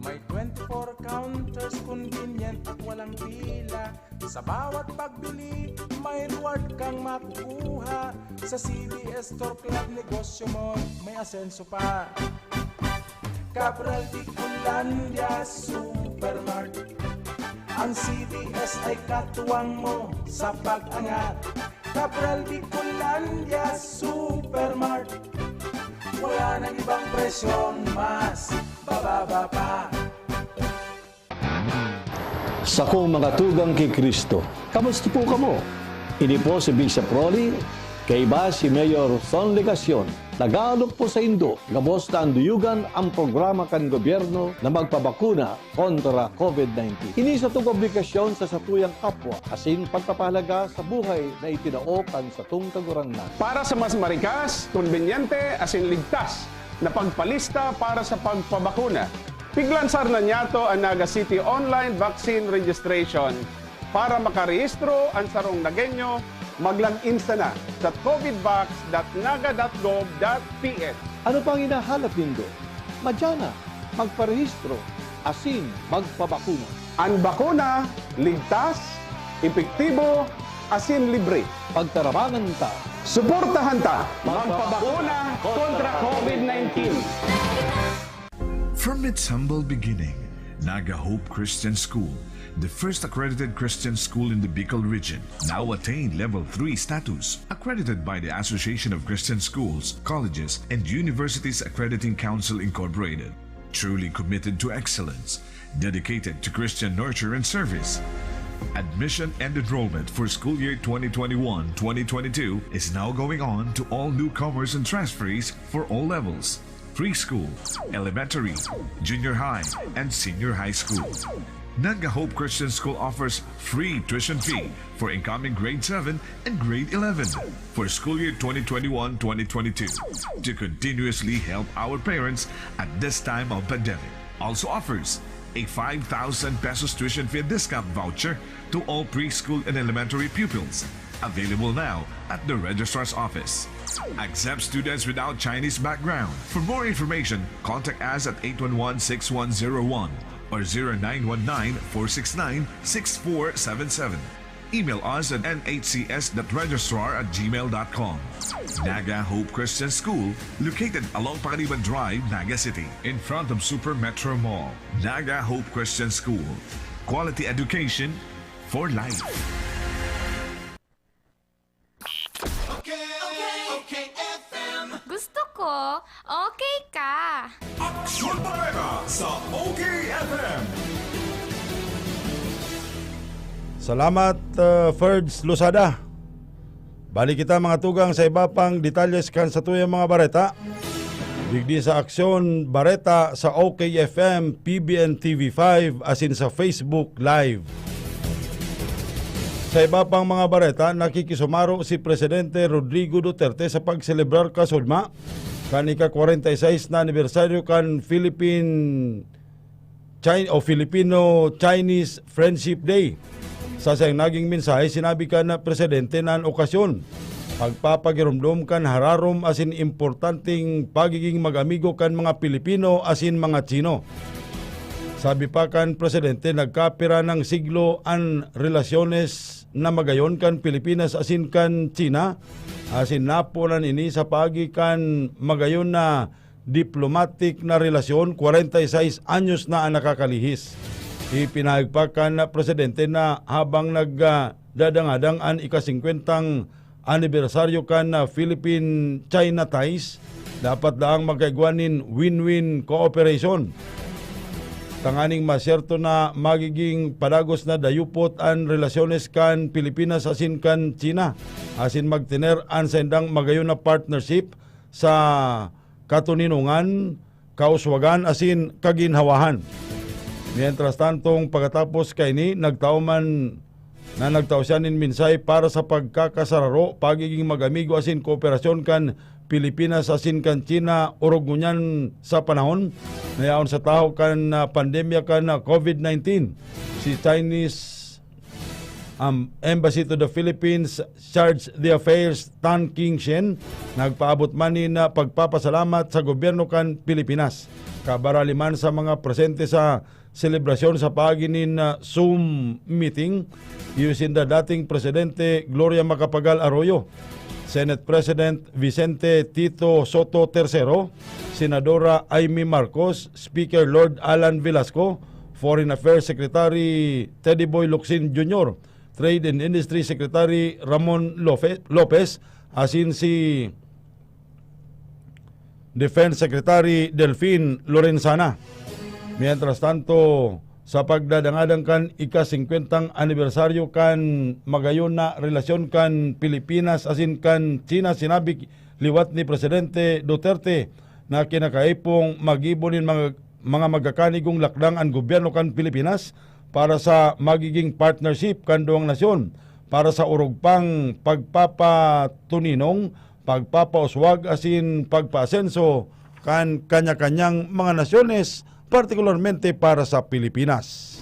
May twenty-four counters, convenient at walang pila. Sa bawat pagbili, may reward kang makukuha. Sa C B S Store Club, negosyo mo may asenso pa. Cabral Bicolandia Supermart. Ang C B S ay katuwang mo sa pag-angat. Cabral Bicolandia Supermart. Wala nang ibang presyong mas bababa pa. Sakong mga tugang ki Cristo, kamusta po kamo? Ini po si Bishop Rolly, kaiba si Mayor Son Legacion. Nag-aalok po saindo, gabos na anduyugan ang programa kan gobyerno na magpabakuna kontra COVID nineteen. Ini satong obligasyon sa satuyang kapwa, asin pagpapahalaga sa buhay na itinao kan satong Kagurangnan. Para sa mas marikas, kombinyente, asin ligtas na pagpalista para sa pagpabakuna, piglansar na niyato an Naga City Online Vaccine Registration. Para makarehistro an sarong Nagueño, mag-log in sana sa covid vax dot naga dot gov dot p h. Ano pang hinahalap nindo? Madya na, magparehistro, asin magpabakuna. An bakuna, ligtas, epektibo, asin libre. Pagtarabangan ta. Suportahan ta. Magpabakuna kontra COVID nineteen. From its humble beginning, Naga Hope Christian School, the first accredited Christian school in the Bicol region, now attained Level three status, accredited by the Association of Christian Schools, Colleges, and Universities Accrediting Council Incorporated. Truly committed to excellence, dedicated to Christian nurture and service. Admission and enrollment for school year twenty twenty-one twenty twenty-two is now going on to all newcomers and transferees for all levels, preschool, elementary, junior high, and senior high school. Naga Hope Christian School offers free tuition fee for incoming grade seven and grade eleven for school year twenty twenty-one twenty twenty-two to continuously help our parents at this time of pandemic. Also offers a five thousand pesos tuition fee discount voucher to all preschool and elementary pupils. Available now at the registrar's office. Accept students without Chinese background. For more information, contact us at eight one one, six one zero one or zero nine one nine, four six nine, six four seven seven. Email us at n h c s dot registrar at gmail dot com. Naga Hope Christian School, located along Pacaniban Drive, Naga City, in front of Super Metro Mall. Naga Hope Christian School. Quality education for life. Okay, okay, F M. Gusto ko, okay ka. Aksyon Bareta sa O K F M. Salamat, uh, Ferds Losada. Balik kita, mga tugang, sa iba pang detalles kan satuyang mga bareta. Digdi sa Aksyon Bareta sa O K F M, P B N T V five, asin sa Facebook Live. Sa iba pang mga bareta, nakikisumaro si Presidente Rodrigo Duterte sa pagselebrar kasudma kan ika-kwarenta y seis na anibersaryo kan Philippine China o Filipino-Chinese Friendship Day. Sa siyang naging mensahe, sinabi kan presidente na an okasyon pagpapagiromdom kan hararom asin importanteng pagiging mag-amigo kan mga Pilipino asin mga Chino. Sabi pa kan presidente, nagkapira nang siglo an relasyones na magayon kan Pilipinas asin kan China, asin napunan ini sa paagi kan magayon na diplomatic na relasyon, kwarenta y seis anyos na an nakakalihis. Ipinahayag pa kan presidente na habang nag, ah, dadangadang an ika-singkwentang anibersaryo kan, ah, Philippine-China ties, dapat daang magkaigwa nin win-win cooperation tanganing masyerto na magiging padagos na dayupot an relasyones kan Pilipinas asin kan China, asin magtener an saindang magayon na partnership sa katoninongan, kauswagan asin kaginhawahan. Mientras tantong, pagkatapos kaini, nagtao man na nagtao siya nin mensahe para sa pagkakasararo, pagiging mag-amigo asin kooperasyon kan Pilipinas asin kan China, orog ngunyan sa panahon na yaon sa tahaw kan, ah, pandemya kan, ah, covid nineteen. Si Chinese, um, Embassy to the Philippines, Charge d'Affaires Tan King Shen, nagpaabot man nin, ah, pagpapasalamat sa gobyerno kan Pilipinas. Kabarali man sa mga presente sa selebrasyon sa paagi nin, ah, Zoom meeting, iyo sinda dating Presidente Gloria Macapagal Arroyo, Senate President Vicente Tito Sotto Tercero, Senadora Imee Marcos, Speaker Lord Alan Velasco, Foreign Affairs Secretary Teddy Boy Locsin Junior, Trade and Industry Secretary Ramon Lofe-, Lopez, asin si Defense Secretary Delfin Lorenzana. Mientras tanto, sa pagdadangadang kan ika-singkwentang anibersaryo kan magayon na relasyon kan Pilipinas asin kan China, sinabi liwat ni Presidente Duterte na kinakaipong magibo nin mga, mga magkakanigong lakdang an gobyerno kan Pilipinas para sa magiging partnership kan duwang nasyon para sa orog pang pagpapatuninong, pagpapauswag asin pagpaasenso kan kanya-kanyang mga nasyones, partikularmente para sa Pilipinas.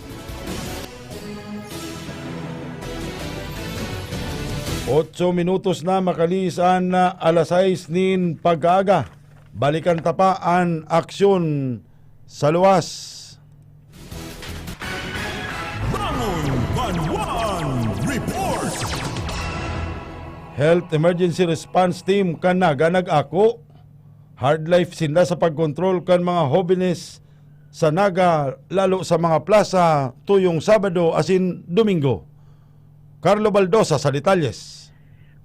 Otso minutos na makalihis an, ah, alas sais nin pagkaaga. Balikan ta pa an aksyon sa luwas. Bangon Banwaan Report! Health Emergency Response Team kan Naga nag-ako. Hard life sinda sa pagkontrol kan mga hobenes sa Naga, lalo sa mga plasa, tuyong Sabado asin Domingo. Carlo Baldosa sa detalyes.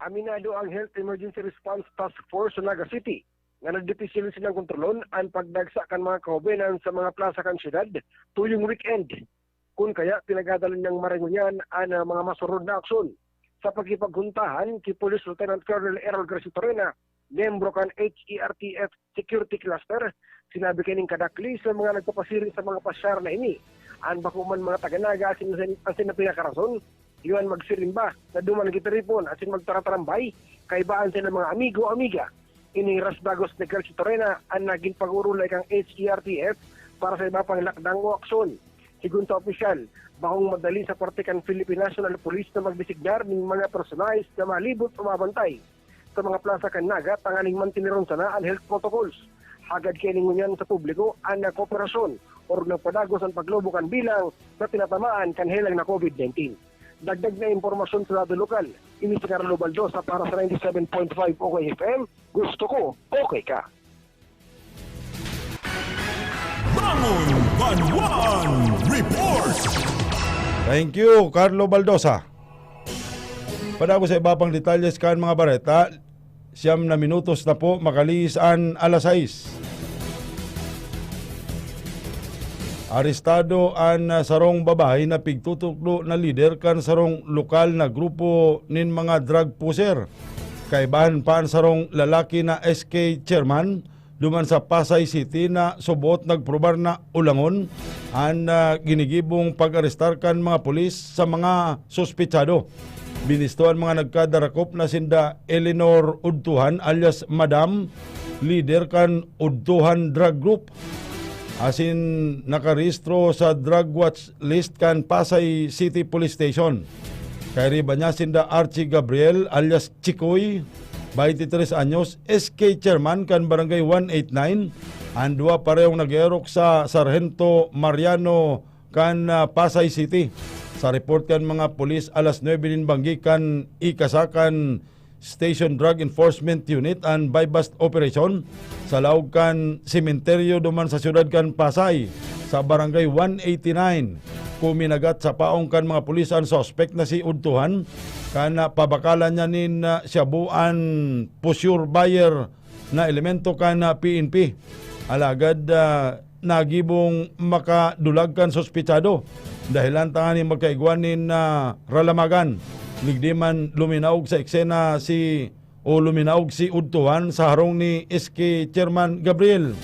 Aminado ang Health Emergency Response Task Force sa Naga City nga nagdipisil silang kontrolon an pagdagsa kan mga kahobenan sa mga plasa kan syudad tuyong weekend. Kun kaya, pinagadala niyang maringunyan an, ah, mga masunod na aksyon. Sa pakipaghuntahan ki Police Lieutenant Colonel Errol Garcitorena, miyembro kan H E R T F Security Cluster, sinabi kaining kadakli sa mga nagpapasiring sa mga pasyar na ini, an bako man mga taga-Naga asin, asin, asin na pinakarason, iyan magsirimba na duman gitiripon asin magtaratarambay, kaibaan sila mga amigo o amiga. Ini rasdagos ni Garcitorena an nagin pag-orolay kan H E R T F para sa iba pang lakdang o aksyon. Sigon ta opisyal, bakong madali sa parte kan Philippine National Police na magdesignar nin mga personahes na malibot o mabantay sa mga plasa kan Naga tanganing mantineron sana an health protocols. Hagad kaining ngunyan sa publiko an kooperasyon o nagpadagos an paglubo kan bilang na tinatamaan kan helang na covid nineteen. Dagdag na impormasyon sa lado lokal, ini si Carlo Baldosa para sa ninety seven point five O K F M. Gusto ko, okay ka. Bangon Banwaan Report! Thank you, Carlo Baldosa. Padagos sa iba pang detalyes kan mga bareta, siyam na minutos na po makalihis an alas sais. Arestado an, ah, sarong babae na pigtutukdo na lider kan sarong lokal na grupo nin mga drug pusher. Kaibahan pa an sarong lalaki na S K chairman duman sa Pasay City na subot nagprobar na ulangon an, ah, ginigibong pag-arestar kan mga pulis sa mga suspetsado. Binisto an mga nagkadarakop na sinda Eleanor Udtuhan alias Madam, lider kan Udtuhan Drug Group, asin nakarehistro sa drug watch list kan Pasay City Police Station. Kairiba niya sinda Archie Gabriel alias Chikoy, twenty-three anyos, S K chairman kan Barangay one eight nine, an duwa parehong nag-eerok sa Sarhento Mariano kan, ah, Pasay City. Sa report kan mga pulis, alas nuebe nin banggi kan ikasa kan Station Drug Enforcement Unit an buy-bust operation sa laog kan sementeryo duman sa siyudad kan Pasay, sa Barangay one eighty-nine. Kuminagat sa paong kan mga pulis an suspek na si Udtuhan, kan, ah, pabakalan niya nin, ah, shabu an pusure buyer na elemento kan, ah, P N P. Alagad, ah, nagibong makadulag kan suspetsado. Dahelan tanganing magkaigwa nin, ah, ralamagan. Ligdi man luminaog sa eksena si, o luminaog si Udtuhan sa harong ni S K Chairman Gabriel.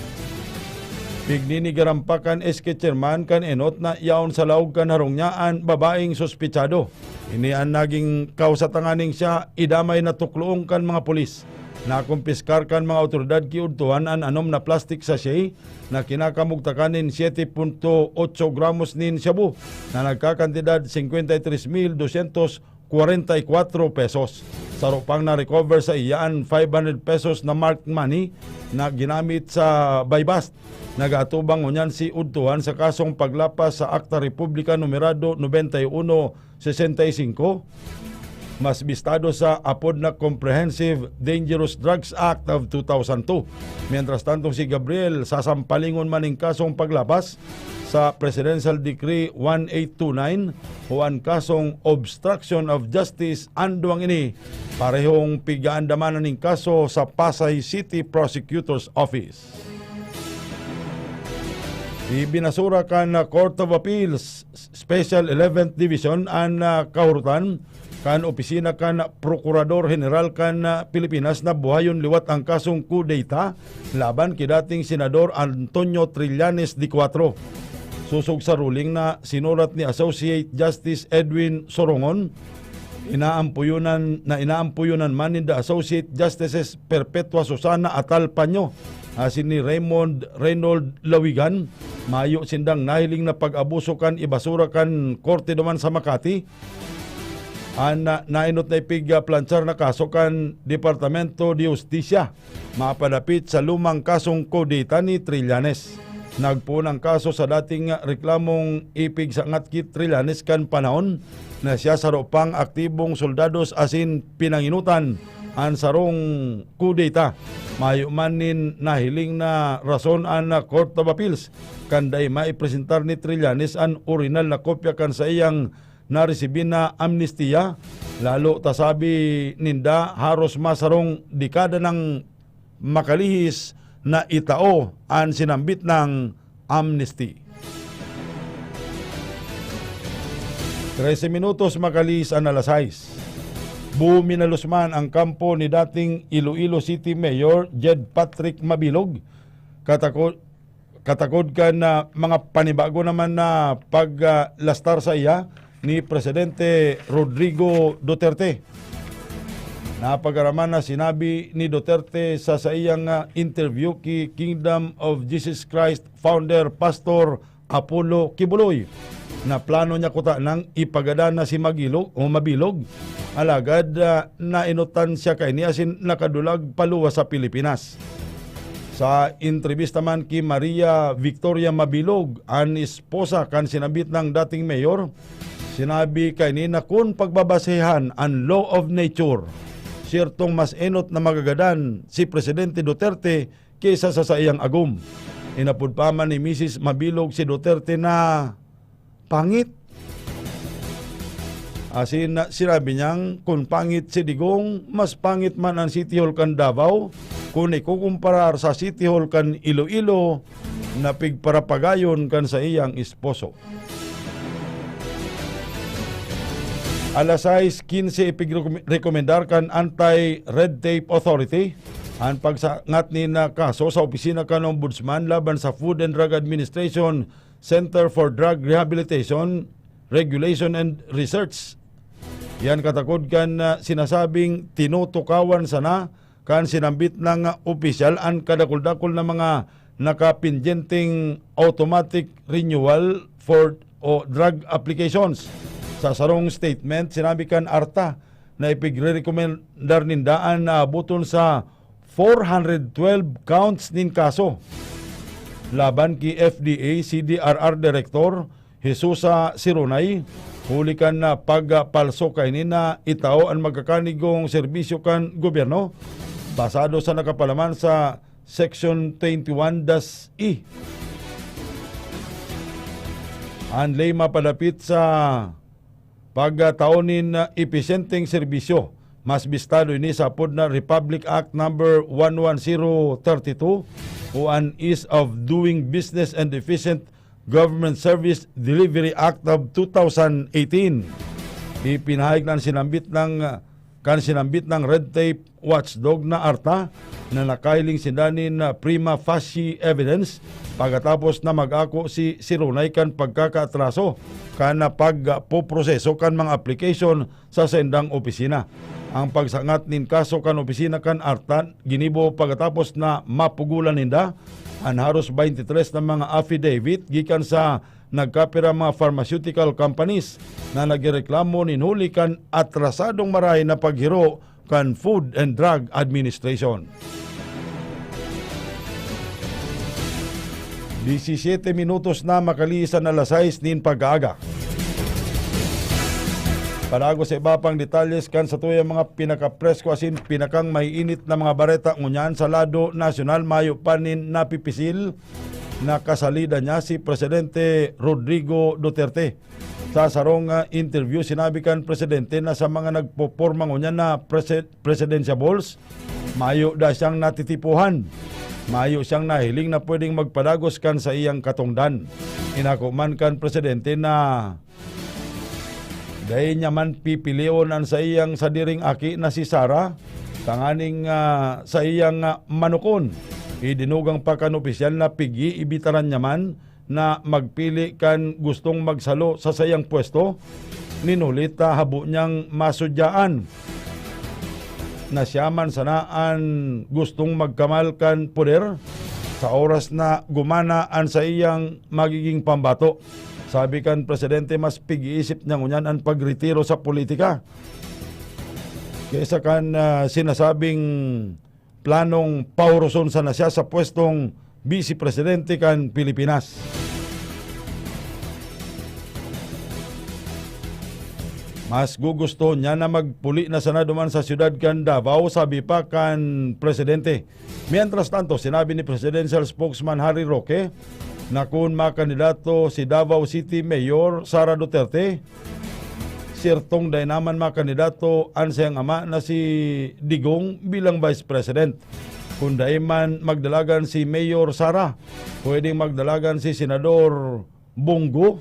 Pigninigarampakan S K Chairman kan enot na yaon sa laog kan harong niya an babaeng suspetsado. Ini an naging kausa tanganing siya idamay na tukloon kan mga pulis. Nakumpiskar kan mga awtoridad ki Udtuhan an anom na plastic sachet na kinakamugtakan nin siete punto otso gramos nin shabu na nagkakantidad singkwenta y tres mil dosyentos kwarenta y kwatro pesos. Saro pang na-recover sa iya an five hundred pesos na marked money na ginamit sa buy-bust. Nag-aatubang ngunyan si Udtuhan sa kasong paglapas sa Akta Republika numerado nobenta y uno sesenta y singko, mas bistado sa apod na Comprehensive Dangerous Drugs Act of two thousand two. Mientras tanto, si Gabriel sasampalingon man nin kasong paglapas sa Presidential Decree one eight two nine o an kasong obstruction of justice. An duwang ini parehong pigaandaman na nin kaso sa Pasay City Prosecutor's Office. Ibinasura kan Court of Appeals Special eleventh Division an, ah, kahurotan kan opisina kan Prokurador Heneral kan, ah, Pilipinas na buhayon liwat ang kasong kudeta laban ki dating Senador Antonio Trillanes de Cuatro. Sosog sa ruling na sinurat ni Associate Justice Edwin Sorongon, inaampuyonan, na inaampuyonan man ninda Associate Justices Perpetua Susana Atal Paño asin ni Raymond Reynold Lawigan, mayo sindang nahiling na pag-abuso kan ibasura kan korte duman sa Makati. An na-, naenot na ipigplanchar na kaso kan Departamento de Justicia mapadapit sa lumang kasong kudeta ni Trillanes. Nagpoon ang kaso sa dating reklamong ipigsangat ki Trillanes kan panahon na siya saro pang aktibong soldados asin pinanginutan an sarong kudeta. Mayo man nin nahiling na rason an Court of Appeals kan dai maipresentar ni Trillanes an orihinal na kopya kan saiyang naresibi na amnestiya, lalo ta sabi ninda haros masarong dekada nang makalihis na itao an sinambit nang amnesty. Trese minutos makalihis an alas sais. Buminalos man ang kampo ni dating Iloilo City Mayor Jed Patrick Mabilog, katakod katakod kan, ah, mga panibago naman na paglastar saiya ni Presidente Rodrigo Duterte. Napagaraman na sinabi ni Duterte sa saiyang, ah, interview ki Kingdom of Jesus Christ founder Pastor Apollo Quiboloy na plano niya kutanang ipagadan na si Magilog o Mabilog. Alagad, ah, naenotan siya kaini asin nakadulag paluwas sa Pilipinas. Sa entrebista man ki Maria Victoria Mabilog, an esposa kan sinambit nang dating mayor, sinabi kaini na kun pagbabasehan an law of nature, siyertong mas enot na magagadan si Presidente Duterte kaysa sa saiyang agom. Inapod pa man ni Misis Mabilog si Duterte na pangit. Asin na, sinabi niyang, "Kun pangit si Digong, mas pangit man an City Hall kan Davao kun ikukumparar sa City Hall kan Iloilo na pigparapagayon kan saiyang esposo." Alas sais quince, ipigrekomendar kan Anti-Red Tape Authority an pagsangat nin, ah, kaso sa opisina kan Ombudsman laban sa Food and Drug Administration Center for Drug Rehabilitation, Regulation and Research. Yan katakod kan, ah, sinasabing tinutukawan sana kan sinambit na opisyal an kadakul-dakul na mga nakapendyenteng automatic renewal for o drug applications. Sa sarong statement, sinabi kan ARTA na ipigrerekomendar ninda an naaboton sa four hundred twelve counts nin kaso laban ki F D A C D R R Director Jesusa Sirunay, huli kan, ah, pagpalso kaini na itao an magkakanigong serbisyo kan gobyerno, basado sa nakapalaman sa Section twenty-one dash E. An ley mapadapit sa pagtao nin, ah, episyenteng serbisyo. Mas bistado ini sa apod na Republic Act Number one one zero thirty-two o an Ease of Doing Business and Efficient Government Service Delivery Act of two thousand eighteen. Ipinahayag na sinambit ng, kan sinambit ng Red Tape Watchdog na ARTA na nakahiling sinda nin, ah, prima facie evidence pagkatapos na mag-ako si Sirunay kan pagkakaatraso kan pagpoproseso kan mga application sa saindang opisina. Ang pagsangat nin kaso kan opisina kan ARTA ginibo pagkatapos na mapugolan ninda an haros twenty-three na mga affidavit gikan sa nagkapira mga pharmaceutical companies na nagreklamo nin huli kan atrasadong marahay na paghiro kan Food and Drug Administration. Disisiete minutos na makalihis an alas sais nin pag-aaga. Padagos sa iba pang detalles kan satuyang mga pinakapresko asin pinakang maiinit na mga bareta ngunyan sa lado nasyonal, mayo pa nin napipisil na kasalida niya si Presidente Rodrigo Duterte. Sa sarong, ah, interview, sinabi kan presidente na sa mga nagpoporma ngunyan na presi-, presidentiables, mayo da siyang natitipohan. Mayo siyang nahiling na pwedeng magpadagos kan saiyang katongdan. Inako man kan presidente na dai niya man pipilion an saiyang sadiring aki na si Sara, tanganing, ah, saiyang, ah, manukon. Idinugang pa kan opisyal na pig-iibitaran niya man na magpili kan gustong magsalo sa saiyang pwesto, nin huli ta habo niyang masudyaan na siya man sana an gustong magkamal kan poder sa oras na gumana an saiyang magiging pambato. Sabi kan presidente, mas pig-iisip niya ngunyan an pagretiro sa politika kaysa kan, ah, sinasabing planong pauroson sana siya sa pwestong Bise Presidente kan Pilipinas. Mas gugusto niya na magpuli na sana duman sa siyudad kan Davao, sabi pa kan presidente. Mientras tanto, sinabi ni Presidential Spokesman Harry Roque na kun makandidato si Davao City Mayor Sara Duterte, siertong dai naman makandidato an saiyang ama na si Digong bilang Vice President. Kun dai man magdalagan si Mayor Sara, pwedeng magdalagan si Senador Bong Go.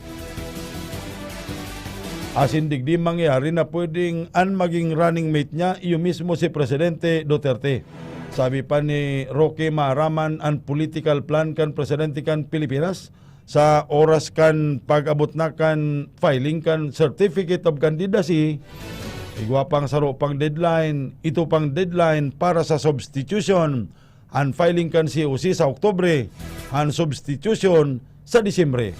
Asin digdi mangyayari na pwedeng an maging running mate niya iyo mismo si Presidente Duterte. Sabi pa ni Roque, maaraman an political plan kan presidente kan Pilipinas sa oras kan pag-abot na kan filing kan Certificate of Candidacy. Igwa pang saro pang deadline, ito pang deadline para sa substitution. An filing kan C O C sa Oktubre, an substitution sa Disyembre.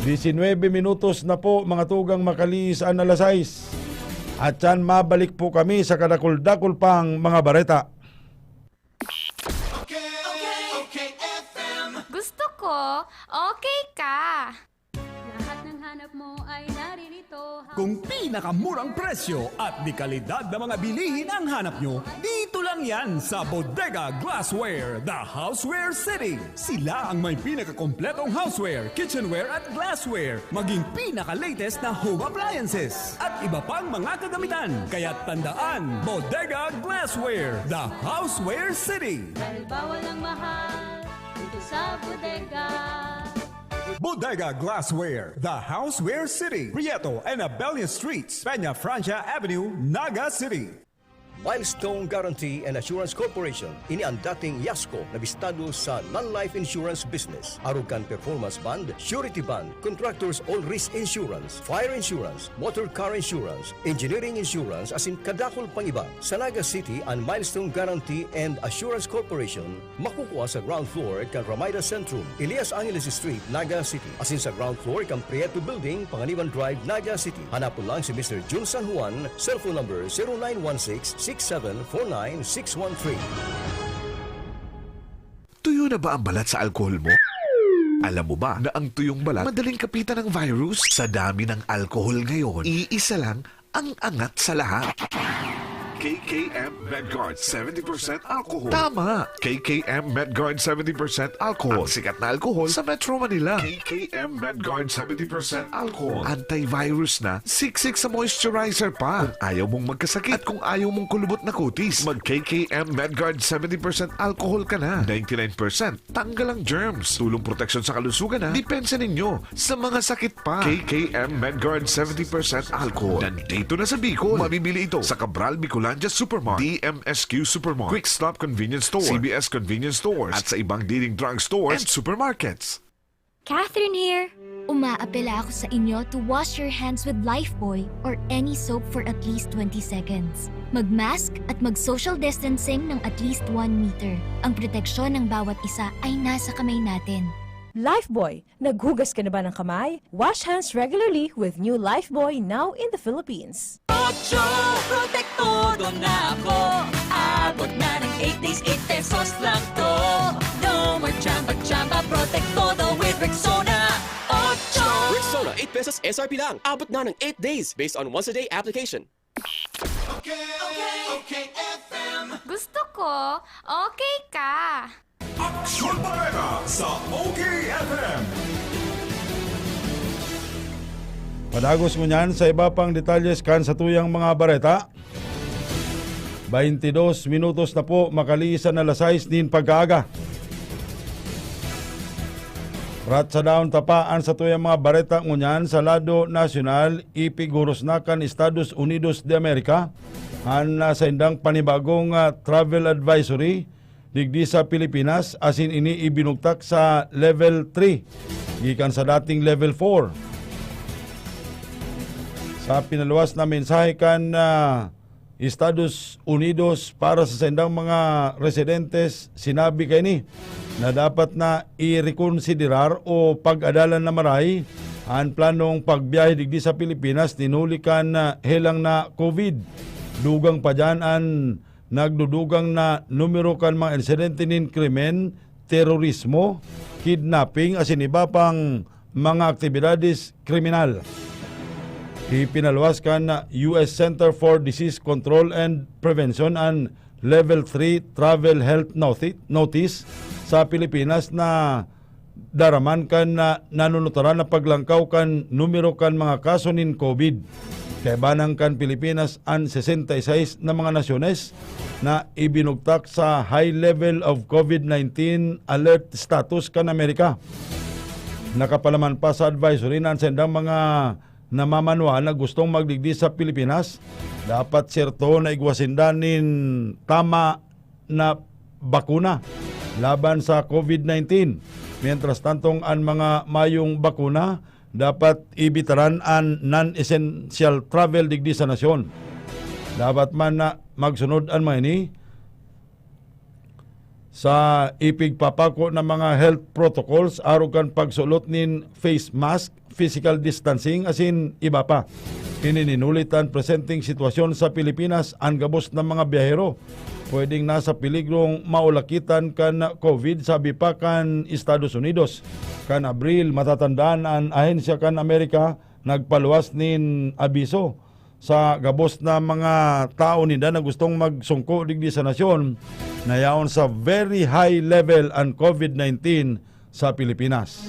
Diecinuebe minutos na po, mga tugang, makalihis an alas sais. At yan, mabalik po kami sa kadakul-dakul pang mga bareta. Gusto ko, okay ka. Lahat ng hanap mo ay naririto. Kung pinakamurang presyo at dekalidad na mga bilihin ang hanap nyo, dito lang yan sa Bodega Glassware, The Houseware City. Sila ang may pinakakompletong houseware, kitchenware at glassware, maging pinaka-latest na home appliances at iba pang mga kagamitan. Kaya tandaan, Bodega Glassware, The Houseware City. Dahil bawal ang mahal dito sa bodega. Bodega Glassware, the Houseware City, Prieto and Abella Streets, Peña Francia Avenue, Naga City. Milestone Guarantee and Assurance Corporation, ini ang dating Yasco na bistado sa non-life insurance business. Arog kan performance bond, surety bond, contractors all risk insurance, fire insurance, motor car insurance, engineering insurance, asin kadakul pang iba. Sa Naga City, an Milestone Guarantee and Assurance Corporation makukua sa ground floor kan Ramida Centrum, Elias Angeles Street, Naga City, asin sa ground floor kan Prieto Building, Panganiban Drive, Naga City. Hanapon lang si Mister Jun San Juan, cellphone number zero nine one six six seven four nine six one three. Tuyo na ba ang balat sa alkohol mo? Alam mo ba na ang tuyong balat madaling kapitan ng virus? Sa dami ng alkohol ngayon, iisa lang ang angat sa lahat. K K M Medguard seventy percent alcohol. Tama! K K M Medguard seventy percent alcohol. Ang sikat na alkohol sa Metro Manila. K K M Medguard seventy percent alcohol. Antivirus na, siksik sa moisturizer pa. Kung ayaw mong magkasakit at kung ayaw mong kulubot na kutis, mag K K M Medguard seventy percent alcohol ka na. Ninety-nine percent tanggal ang germs. Tulong proteksyon sa kalusugan na depensa ninyo sa mga sakit pa. K K M Medguard seventy percent alcohol. Nandito na sa Bicol. Mabibili ito sa Cabral Bicolandia Supermart, D M S Q Supermart, Quick Stop Convenience Store, C B S Convenience Stores, at sa ibang leading drug stores and supermarkets. Catherine here! Umaapela ako sa inyo to wash your hands with Lifebuoy or any soap for at least twenty seconds. Mag-mask at mag-social distancing ng at least one meter. Ang proteksyon ng bawat isa ay nasa kamay natin. Lifebuoy, naghugas ka na ba ng kamay? Wash hands regularly with new Lifebuoy, now in the Philippines. Ocho, protektodo na ako. Abot na ng eight days, eight pesos lang to. No more chamba-chamba, protektodo with Rexona. Ocho! Rexona, eight pesos S R P lang. Abot na ng eight days based on once a day application. Okay, okay, F M. Gusto ko, okay ka. Aksyon Bareta sa O K F M. Padagos ngunyan sa iba pang detalles kan satuyang mga bareta. Baintidos minutos na po makalihis an alas sais nin pagkaaga. Ratsadahon ta pa an satuyang mga bareta ngunyan sa lado nasyonal, ipigurus na kan Estados Unidos de America an, ah, saindang panibagong, ah, travel advisory digdi sa Pilipinas, asin ini ibinugtak sa Level three gikan sa dating Level four. Sa pinaluwas na mensahe kan, ah, Estados Unidos para sa saindang mga residentes, sinabi kaini na dapat na irekonsiderar o pag-adalan na marahay an planong pagbiyahe digdi sa Pilipinas nin huli kan, ah, helang na COVID. Dugang pa diyan an nagdudugang na numero kan mga insidente nin krimen, terorismo, kidnapping, asin iba pang mga aktibidades kriminal. Ipinaluwas kan U S Center for Disease Control and Prevention an Level three Travel Health Noti-, Notice sa Pilipinas na daraman kan na-, nanunutaran na paglangkaw kan numero kan mga kaso nin COVID. Kaibanan kan Pilipinas an sesenta y seis na mga nasyones na ibinugtak sa High Level of COVID nineteen Alert Status kan Amerika. Nakapalaman pa sa advisory na an saindang mga namamanwaan na gustong magdigdi sa Pilipinas, dapat siyerto na igwa sinda nin tama na bakuna laban sa COVID nineteen. Mientras tantong an mga mayong bakuna, dapat ibitaran an non-essential travel digdi sa nasyon. Dapat man na magsunod an mga ini sa ipigpapako na mga health protocols arog kan pagsulot nin face mask, physical distancing, asin iba pa. Ini nin huli ta an presenteng sitwasyon sa Pilipinas, an gabos na mga biyahero pwedeng nasa peligrong maulakitan kan COVID, sabi pa kan Estados Unidos. Kan Abril, matatandaan an ahensya kan Amerika nagpaluwas nin abiso sa gabos na mga tawo ninda na gustong magsungko digdi sa nasyon na yaon sa very high level an COVID nineteen sa Pilipinas.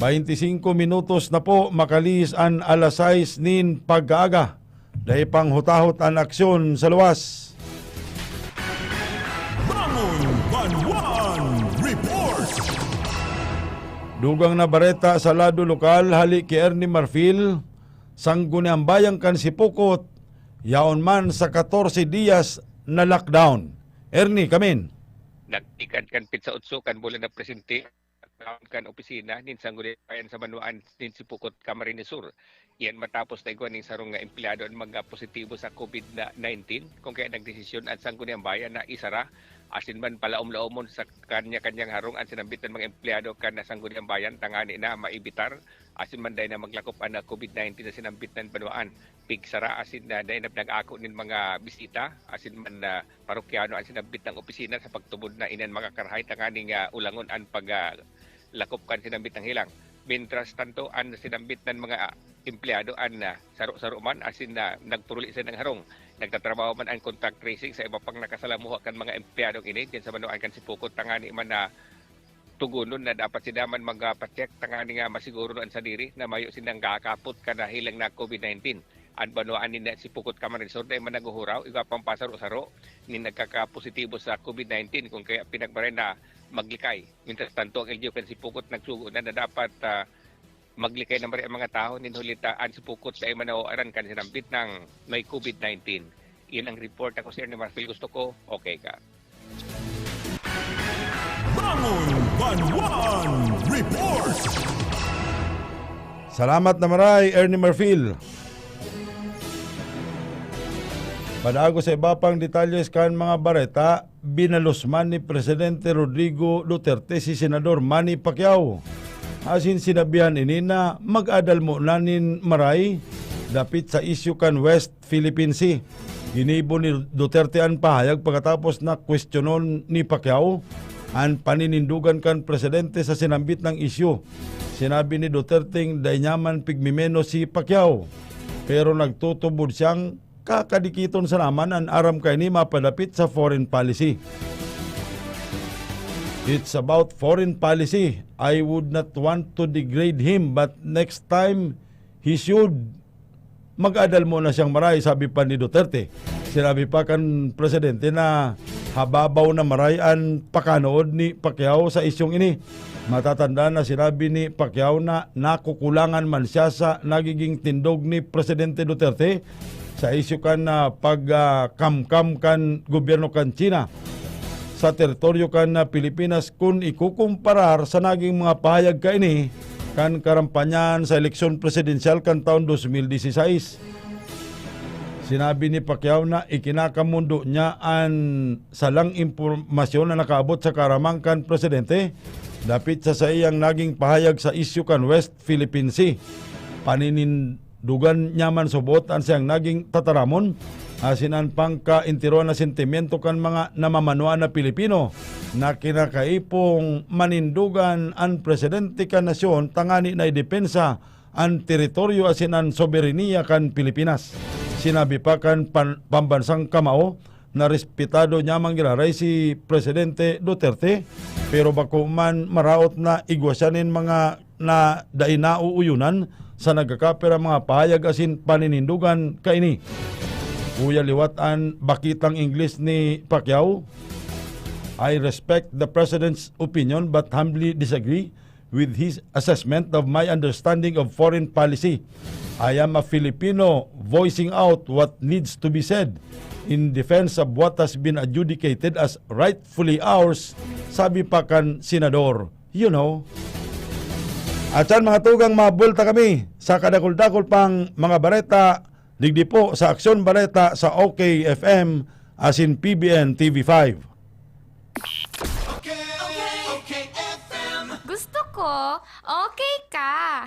Baintisingko minutos na po makalihis an alas sais nin pagkaaga. Dai pang hutahot an aksyon sa luwas. Bangon Banwan Report. Dugang na bareta sa lado lokal hali ki Ernie Marfil, Sangguniang Bayan kan Sipocot, yaon man sa katorse diyas na lockdown. Ernie, kamin. Nagtikad kan pitsa otso kan bulan na presente, lockdown kan opisina nin Sangguniang Bayan sa banwaan nin Sipocot, Camarines Sur. Iyan matapos na igwa ning sarong nga empleyado an mga positibo sa COVID nineteen, kung kaya nagdesisyon an Sangguniang Bayan na isara asin man palaom-laomon sa kanya-kanyang harong an sinambit na mga empleyado kan Sangguniang Bayan tangani na maibitar asin man dai na maglakop an COVID nineteen sa sinambit na banwaan. Pigsara asin na dai na pinag-ako nin mga bisita asin man na parokyano an sinambit na opisina sa pagtubod na inan makakarahay tangani nga ulangon an pag, ah, lakop kan sinambit na hilang. Mientras tanto, an sinambit na mga, ah, empleyado an, ah, saro-saro man asin na nagpuruli sa harong. Nagtatrabaho man an contact tracing sa iba pang nakasalamuha kan mga empleyadong ini diyan sa banwaan kan Sipocot tangani man na tugonon na dapat sinda man magpa-check tangani nga masiguro an sadiri na mayo sindang kakapot kan hilang na COVID nineteen. An banwaan nin Sipocot, Camarines Sur, dai man naghuhuraw, igwa pang pasaro-saro nin nagkakapositibo sa COVID nineteen, kung kaya pinagbaray na maglikay. Mientras tanto, ang L G U kan Sipocot nagsugo na, na dapat, ah, maglikay na maray ang mga tawo nin huli ta an Sipocot dai man nawawaran kan sinambit na may COVID nineteen. Iyan ang report. Ako si Ernie Marfil. Gusto ko, okay ka. Bangon Banwan Report. Salamat na maray, Ernie Marfil. Padagos sa iba pang detalles kan mga bareta, binalos man ni Presidente Rodrigo Duterte si Senador Manny Pacquiao. Asin sinabihan ini na mag-adal mo na nin maray dapit sa isyu kan West Philippine Sea. Ginibo ni Duterte an pahayag pagkatapos na kwestiyonon ni Pacquiao an paninindogan kan presidente sa sinambit na isyu. Sinabi ni Duterte dai niya man pigmimeno si Pacquiao, pero nagtutubod siyang kakadikiton sana man an aram kaini mapadapit sa foreign policy. It's about foreign policy. I would not want to degrade him, but next time, he should mag-adal mo na siyang maray, sabi pa ni Duterte. Sinabi pa kan presidente na hababaw na maray an pakanood ni Pacquiao sa isyong ini. Matatanda na sinabi ni Pacquiao na nakukulangan man siya sa nagiging tindog ni Presidente Duterte sa isyu kan, ah, pag, ah, kamkam kan gobyerno kan China sa teritoryo kan, ah, Pilipinas kun ikukumparar sa naging mga pahayag kaini kan karampanyan sa eleksyon presidensyal kan taon dos mil dieciséis. Sinabi ni Pacquiao na ikinakamundo niya an salang impormasyon na nakaabot sa kaaraman kan presidente dapit sa saiyang naging pahayag sa isyu kan West Philippine Sea. Paninindogan niya man subot an siyang naging tataramon asin an pangkaintiruan na sentimyento kan mga namamanuan na Pilipino na kinakaipong manindogan an presidente kan nasyon tangani na idepensa an teritoryo asin an soberaniya kan Pilipinas. Sinabi pa kan pan-, pambansang kamao na respetado niya man giraray si Presidente Duterte, pero bako man maraot na igwa siya nin mga na dai nauuyonan sa nagkakapira mga pahayag asin paninindogan kaini. Uya liwat an bakitang Ingles ni Pacquiao, "I respect the president's opinion but humbly disagree with his assessment of my understanding of foreign policy. I am a Filipino voicing out what needs to be said in defense of what has been adjudicated as rightfully ours," sabi pa kan senador. You know. At yan, mga tugang, mabulta kami sa kadakul-dakul pang mga bareta, digdi po sa Aksyon Bareta sa O K F M asin P B N T V five. Gusto ko, okay ka.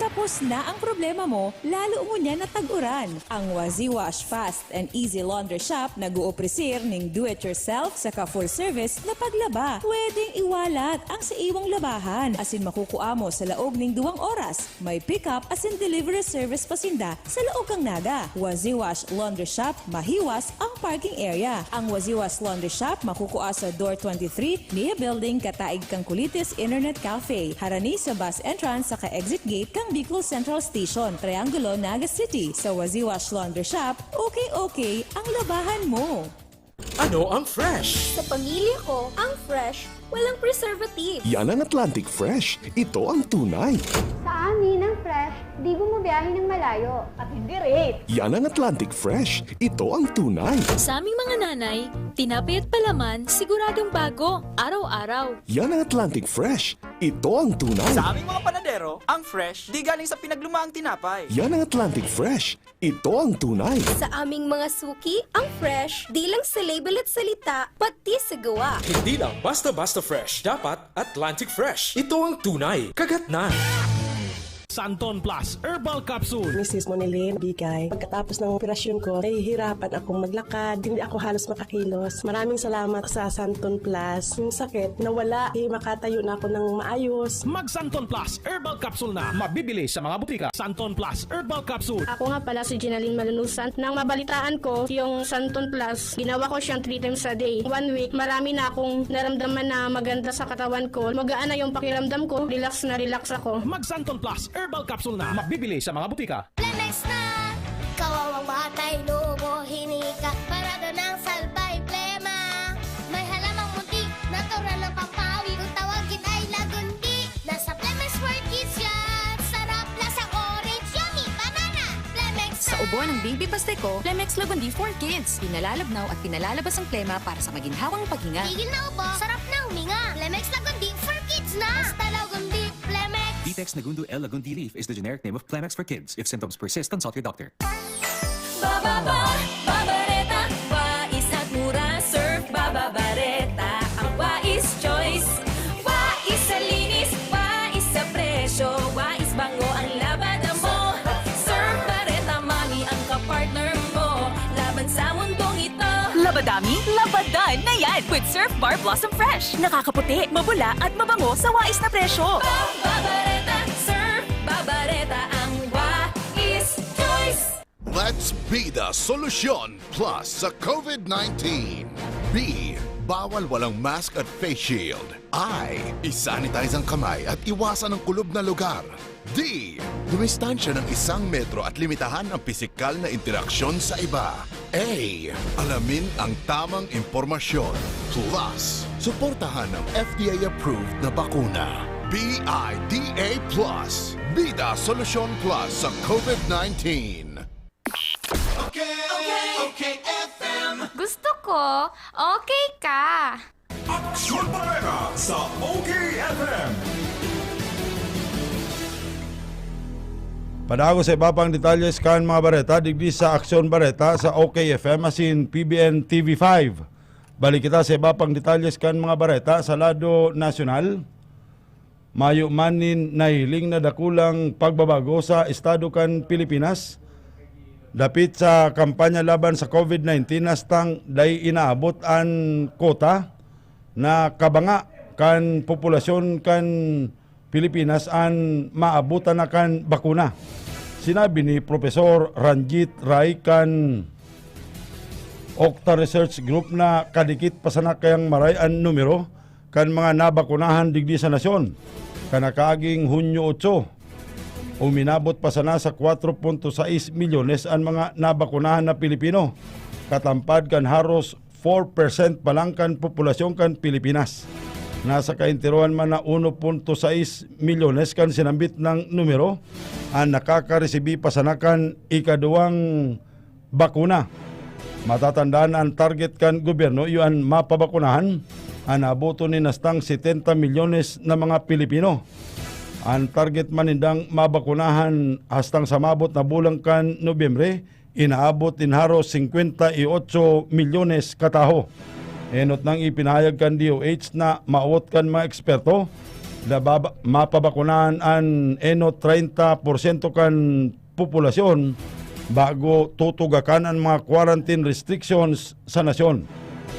Tapos na ang problema mo, lalo ngunyan na tag-uran. Ang Waziwash Fast and Easy Laundry Shop nag-oopresir ning do-it-yourself saka full-service na paglaba. Pwedeng iwalat ang sa iwang labahan asin makukua mo sa laog ning duwang oras. May pick-up asin delivery service pa sinda sa laog kan Naga. Waziwash Laundry Shop, mahiwas ang parking area. Ang Waziwash Laundry Shop makukua sa Door twenty-three, Nia Building, kataig kan Kulitis Internet Cafe, harani sa bus entrance saka exit gate kan Bicol Central Station, Triangulo, Naga City. Sa Waziwash Laundry Shop, okay-okay ang labahan mo. Ano ang fresh? Sa pamilya ko, ang fresh, walang preservative. Yan ang Atlantic Fresh. Ito ang tunay. Sa amin, ang fresh, di bumabiyahe ng malayo. At hindi rate. Yan ang Atlantic Fresh. Ito ang tunay. Sa aming mga nanay, tinapay at palaman siguradong bago, araw-araw. Yan ang Atlantic Fresh. Ito ang tunay. Sa aming mga panadero, ang fresh di galing sa pinaglumaang tinapay. Yan ang Atlantic Fresh. Ito ang tunay. Sa aming mga suki, ang fresh, di lang sa label at salita, pati sa gawa. Hindi lang basta-basta fresh. Dapat Atlantic Fresh. Ito ang tunay. Kagat na. Santon Plus Herbal Capsule. Misis Monilin Bigay. Pagkatapos ng operasyon ko, nahihirapan akong maglakad. Hindi ako halos makakilos. Maraming salamat sa Santon Plus. Yung sakit, nawala. Eh, makatayo na ako ng maayos. Mag Santon Plus Herbal Capsule na. Mabibili sa mga butika. Santon Plus Herbal Capsule. Ako nga pala si Ginaline Malunusan. Nang mabalitaan ko yung Santon Plus, ginawa ko siyang three times a day. One week, marami na akong naramdaman na maganda sa katawan ko. Magaan na yung pakiramdam ko. Relax na relax ako. Mag Santon Plus Herbal Capsule na. Mabibili sa mga butika. Plemex na! Kawawang batay, lobo, hinika. Parado ng salbay, plema. May halamang muntik, natural ng pampawi. Kung tawagin ay lagundi, nasa Plemex for Kids yan. Sarap, lasang orange, yummy, banana. Plemex na! Sa ubo ng Baby Pasteco, Plemex Lagundi for Kids. Pinalalabnaw at pinalalabas ang plema para sa maginhawang paghinga. Tigil na ubo, sarap na huminga. Plemex Lagundi for Kids na! Basta Lagundi, Plemex! Vitex Nagundu L Lagundi leaf is the generic name of Plemex for kids. If symptoms persist, consult your doctor. Bababa, babareta, wais at mura, surf, bababareta, ang wais choice. Wais sa linis, wais sa presyo, wais bango ang labada mo. Surf Bareta Mami ang kapartner mo laban sa mundong ito. Labadami, labadan na yan with Surf Bar Blossom Fresh. Nakakaputi, mabula at mabango sa wais na presyo. Babareta, Surf, babareta ang wais choice. Let's be the solution plus sa COVID nineteen. B, bawal walang mask at face shield. I, isanitize ang kamay at iwasan ang kulob na lugar. D, dumistansya ng isang metro at limitahan ang pisikal na interaksyon sa iba. A, alamin ang tamang impormasyon. Plus, suportahan ang F D A-approved na bakuna. B I D A plus, Bida Solusyon Plus sa COVID nineteen. Okay, okay, okay, F M. Gusto ko, okay ka. Aksyon Bareta sa O K F M. Padagos sa iba pang detalles kan mga bareta digdi sa Aksyon Bareta sa O K F M asin P B N T V five. Balik kita sa iba pang detalles kan mga bareta sa lado nasyonal. Mayo man nin nahiling na dakulang pagbabago sa estado kan Pilipinas dapit sa kampanya laban sa COVID nineteen, hastang dai inaabot an kota na kabanga kan populasyon kan Pilipinas an maabotan na kan bakuna. Sinabi ni Professor Ranjit Rai kan Okta Research Group na kadikit pa sana kayang maray an numero kan mga nabakunahan digdi sa nasyon. Kan nakaaging Hunyo otso, uminabot pa sana sa kwatro punto sais milyones an mga nabakunahan na Pilipino, katampad kan haros four percent pa lang kan populasyon kan Pilipinas. Nasa kaenterohan man na uno punto sais milyones kan sinambit na numero an nakakaresibi pa sana kan ikaduwang bakuna. Matatandaan na an target kan gobyerno iyo an mapabakunahan an aboton nin hastang setenta milyones na mga Pilipino. An target man nindang mabakunahan hastang sa maabot na bulan kan Nobyembre, inaabot nin haros singkwenta y otso milyones ka tawo. Enot nang ipinahayag kan D O H na mawot kan mga eksperto na baba- mapabakunahan an enot treinta porsyento kan populasyon bago tutugakan an mga quarantine restrictions sa nasyon.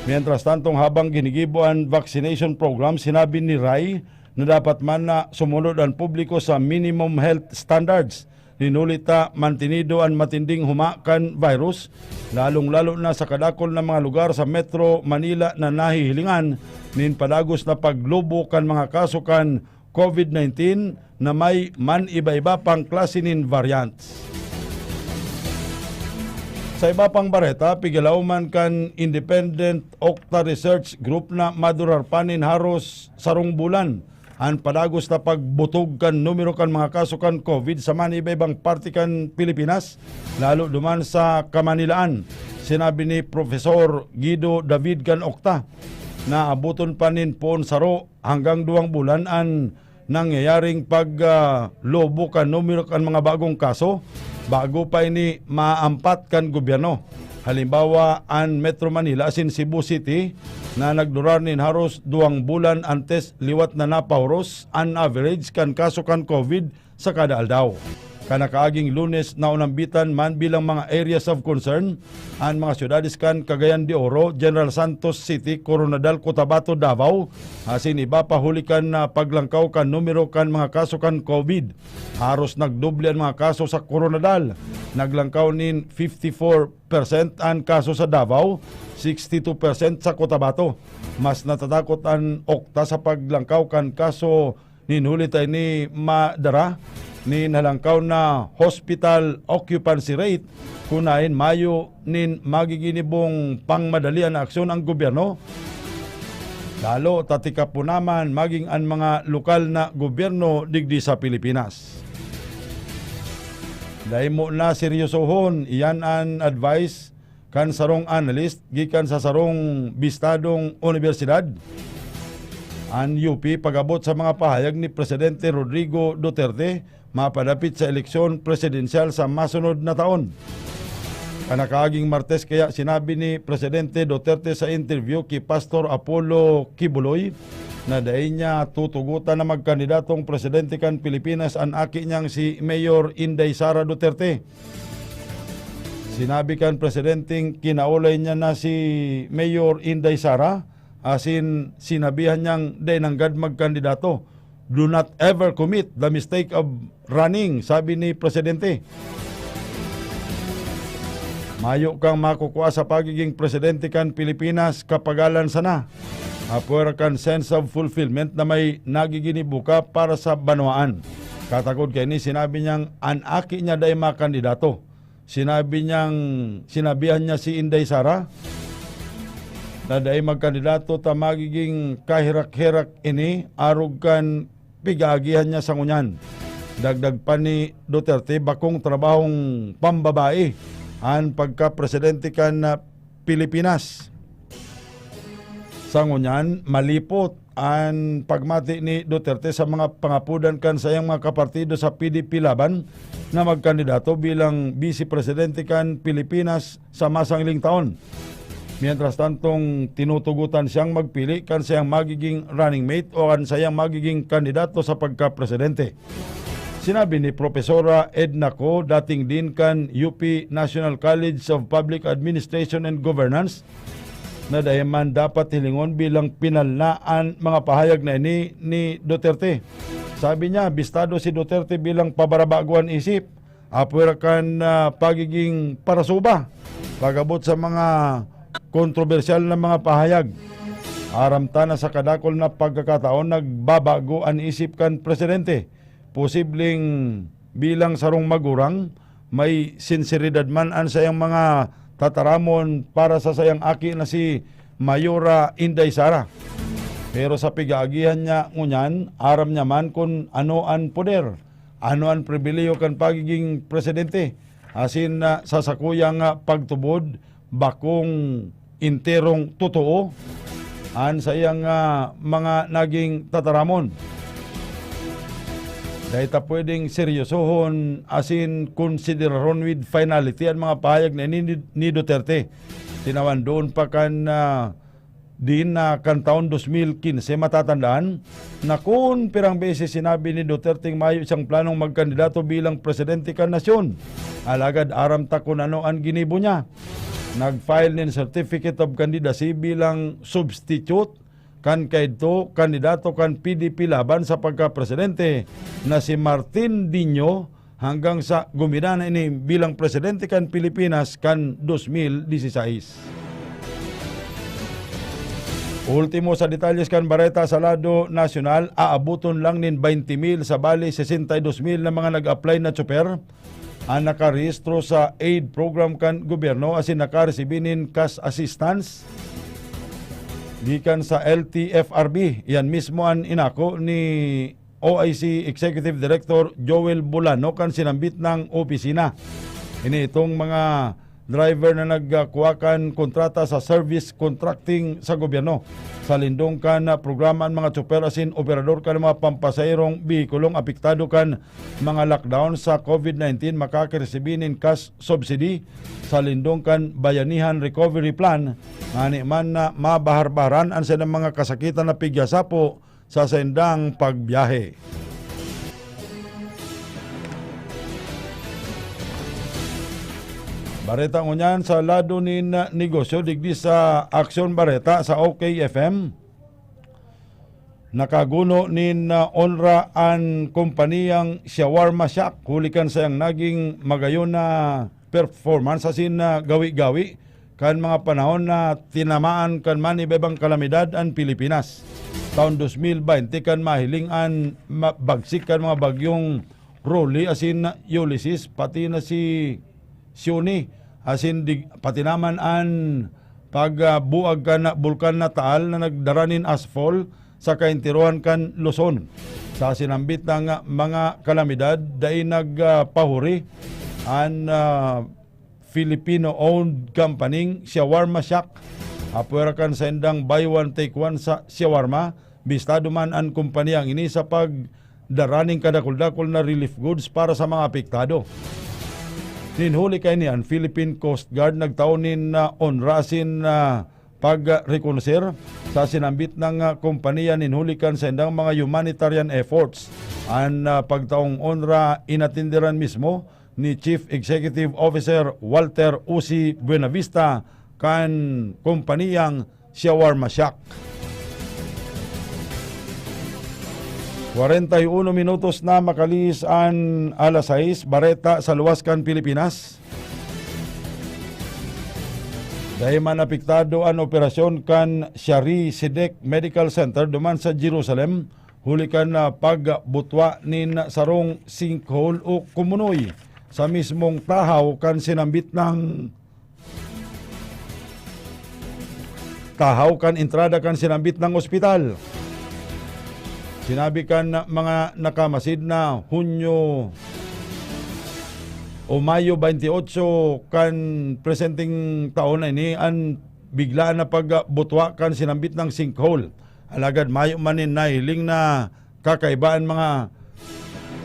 Mientras tanto, habang ginigibo an vaccination program, sinabi ni Rai na dapat man na sumunod an publiko sa minimum health standards, hinuli ta mantinido an matinding huma kan virus, lalong-lalo na sa kadakul na mga lugar sa Metro Manila na nahihilingan nin padagos na paglubo kan mga kaso kan COVID nineteen na may man-iba-iba pang klase nin variants. Sa iba pang bareta, pigalaoman kan Independent Octa Research Group na madurar pa nin haros sarong bulan an padagos na pagbutog kan numero kan mga kaso kan COVID sa maniiba-ibang parte kan Pilipinas, lalo duman sa Kamanilaan. Sinabi ni Professor Guido David kan Octa na abuton pa nin poon saro hanggang duwang bulan an nangyayaring pag, ah, lobo kan numero kan mga bagong kaso bago pa ini maampat kan gobyerno. Halimbawa, an Metro Manila asin Cebu City na nagdurar nin haros duwang bulan antes liwat na napahuros an average kan kaso kan COVID sa kada aldaw. Kan nakaaging Lunes na unambitan man bilang mga areas of concern an mga syudades kan Cagayan de Oro, General Santos City, Koronadal, Cotabato, Davao, asin iba pa huli kan, ah, paglangkaw kan numero kan mga kaso kan COVID. Haros nagdoble an mga kaso sa Koronadal. Naglangkaw nin fifty-four percent an kaso sa Davao, sixty-two percent sa Cotabato. Mas natatakot an Octa sa paglangkaw kan kaso nin huli ta ini madara nin halangkaw na hospital occupancy rate, kun haen mayo nin magiginibong pangmadali an aksyon ang gobyerno, lalo ta tika po naman maging an mga lokal na gobyerno digdi sa Pilipinas. Dai mo na seryosohon, iyan an advice kan sarong analyst gikan sa sarong bistadong unibersidad, an U P, pag-abot sa mga pahayag ni Presidente Rodrigo Duterte mapadapit sa eleksyon presidensyal sa masunod na taon. Kan nakaaging Martes kaya sinabi ni Presidente Duterte sa interview ki Pastor Apollo Quiboloy na dai niya tutugotan na magkandidatong presidente kan Pilipinas an aki niyang si Mayor Inday Sara Duterte. Sinabi kan presidenteng kinaulay niya na si Mayor Inday Sara, asin sinabihan niyang dai nanggad magkandidato. "Do not ever commit the mistake of running," sabi ni Presidente. "Mayo kang makukua sa pagiging presidente kan Pilipinas, kapagalan sana. Apwera kan sense of fulfillment na may nagiginibo ka para sa banwaan." Katakod kaini, sinabi niyang an aki niya dai makandidato. Sinabi niyang, sinabihan niya si Inday Sara na dai magkandidato ta magiging kaherak-herak ini arog kan pigaagihan niya sa ngunyan. Dagdag pa ni Duterte, bakong trabahong pambabae an pagkapresidente kan, ah, Pilipinas. Sa ngunyan, malipot an pagmati ni Duterte sa mga pangapodan kan saiyang mga kapartido sa P D P Laban na magkandidato bilang bise presidente kan Pilipinas sa masangling taon. Mientras tantong tinutugotan siyang magpili kan saiyang magiging running mate o kan saiyang magiging kandidato sa pagkapresidente. Sinabi ni Profesora Edna Co, dating dean kan U P National College of Public Administration and Governance, na dai man dapat hilingon bilang pinal na an mga pahayag na ini ni Duterte. Sabi niya, bistado si Duterte bilang pabarabago an isip, apwera kan, ah, pagiging parasuba, pag-abot sa mga kontrobersyal na mga pahayag. Aram ta na sa kadakul na pagkakataon, nagbabago an isip kan presidente. Posibleng bilang sarong magurang, may sinseridad man an saiyang mga tataramon para sa saiyang aki na si Mayora Inday Sara. Pero sa pigaagihan niya ngunyan, aram niya man kun ano an poder, ano an pribilehiyo kan pagiging presidente, asin, ah, sa sakuyang, ah, pagtubod, bakong enterong totoo an saiyang, ah, mga naging tataramon. Dai ta pwedeng seryosohon asin konsideraron with finality an mga pahayag na ini ni, ni Duterte. Tinawan doon pa kan, ah, din na kan taon dos mil quince, matatandaan na kun pirang beses sinabi ni Duterte mayo siyang planong magkandidato bilang presidente kan nasyon. Alagad aram ta kun ano an ginibo niya. Nag-file nin certificate of candidacy bilang substitute kan kaidto kandidato kan P D P laban sa pagkapresidente na si Martin Diño, hanggang sa gumidan na ini bilang presidente kan Pilipinas kan dos mil disisais. Ultimo sa detalyes kan bareta sa lado nasyonal, aaboton lang nin baynte mil sa bali sesenta y dos mil na mga nag-apply na tsoper an nakarehistro sa aid program kan gobyerno asin nakaresibi nin cash assistance gikan sa L T F R B. Iyan mismo an inako ni O I C Executive Director Joel Bulano kan sinambit na opisina. Ini itong mga driver na nagkuha kan kontrata sa service contracting sa gobyerno. Sa lindong kan programa, an mga tsoper asin operador kan mga pampasaherong behikulong apektado kan mga lockdown sa COVID nineteen makakaresibi nin cash subsidy sa lindong kan Bayanihan Recovery Plan, ngani man na mabahar-baharan an saindang mga kasakitan na pigya sapo sa saindang pagbiyahe. Bareta ngunyan sa lado nin negosyo digdi sa Aksyon Bareta sa O K F M. Nakaguno nin, ah, onra an kompaniyang Shawarma Shack huli kan sayang naging magayon na performance asin, ah, gawi-gawi kan mga panahon na tinamaan kan man iba-ibang kalamidad an Pilipinas. Taon dos mil baynte kan mahiling an ma-, bagsik kan mga bagyong Rolly asin Ulysses, pati na si Sioni, asin dig-, pati naman an pagbuag kan bulkan na Taal na nagdara nin ashfall sa kaenterohan kan Luzon. Sa sinambit na mga kalamidad, dai nagpahuri an, ah, Filipino-owned company, Shawarma Shack. Apwera kan saindang buy one take one sa shawarma, bistado man an kompaniyang ini sa pagdara nin kadakul-dakul na relief goods para sa mga apektado. Nin huli kaini, an Philippine Coast Guard nagtao nin, ah, onra asin, ah, pagrekonoser sa sinambit na kompanya nin huli kan saindang mga humanitarian efforts. An, ah, pagtaong onra inatenderan mismo ni Chief Executive Officer Walter Usi Buenavista kan kompaniyang Shawarma Shack. Kwarenta y uno minutos na makalihis an alas sais, bareta sa luwas kan Pilipinas. Dai man apektado an operasyon kan Shari Sidek Medical Center duman sa Jerusalem, huli kan, ah, pagbutwa nin sarong sinkhole o kumunoy sa mismong tahaw kan sinambit na, tahaw kan entrada kan sinambit na ospital. Sinabi kan mga nakamasid na Hunyo o Mayo twenty-eight kan presenteng taon na ini an biglaan na pagbutwa kan sinambit na sinkhole. Alagad mayo man nin nahiling na kakaiba an mga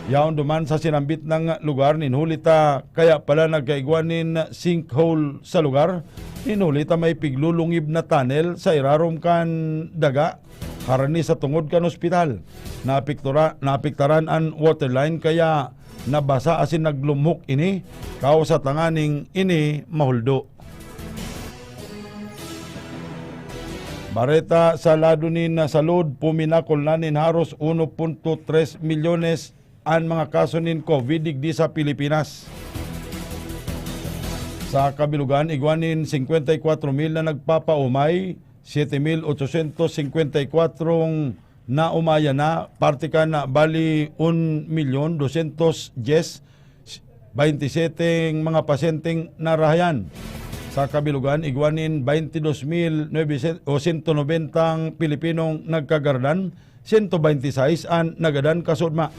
yaon duman sa sinambit na lugar, nin huli ta kaya pala nagkaigwa nin sinkhole sa lugar, nin huli ta may piglulungib na tunnel sa irarom kan daga, harani sa tungod kan ospital. Naapektura-, naapektaran an waterline kaya nabasa asin naglumhok ini, kawsa tanganing ini mahuldo. Bareta sa lado nin salud, puminakol na nin haros uno punto tres milyones an mga kaso nin COVID digdi sa Pilipinas. Sa kabilugan, igwa nin singkwenta y kwatro mil na nagpapaumay, siete mil otsosyentos singkwenta y kwatro naumaya na, parte kan bali un milyon dosyentos dyes, baynte y sete mga pasyenteng narahayan. Sa kabilugan, igwa nin baynte dos mil nobesyentos o sento nobentang Pilipinong nagkagaradan, sento baynte sais an nagadan kasudma.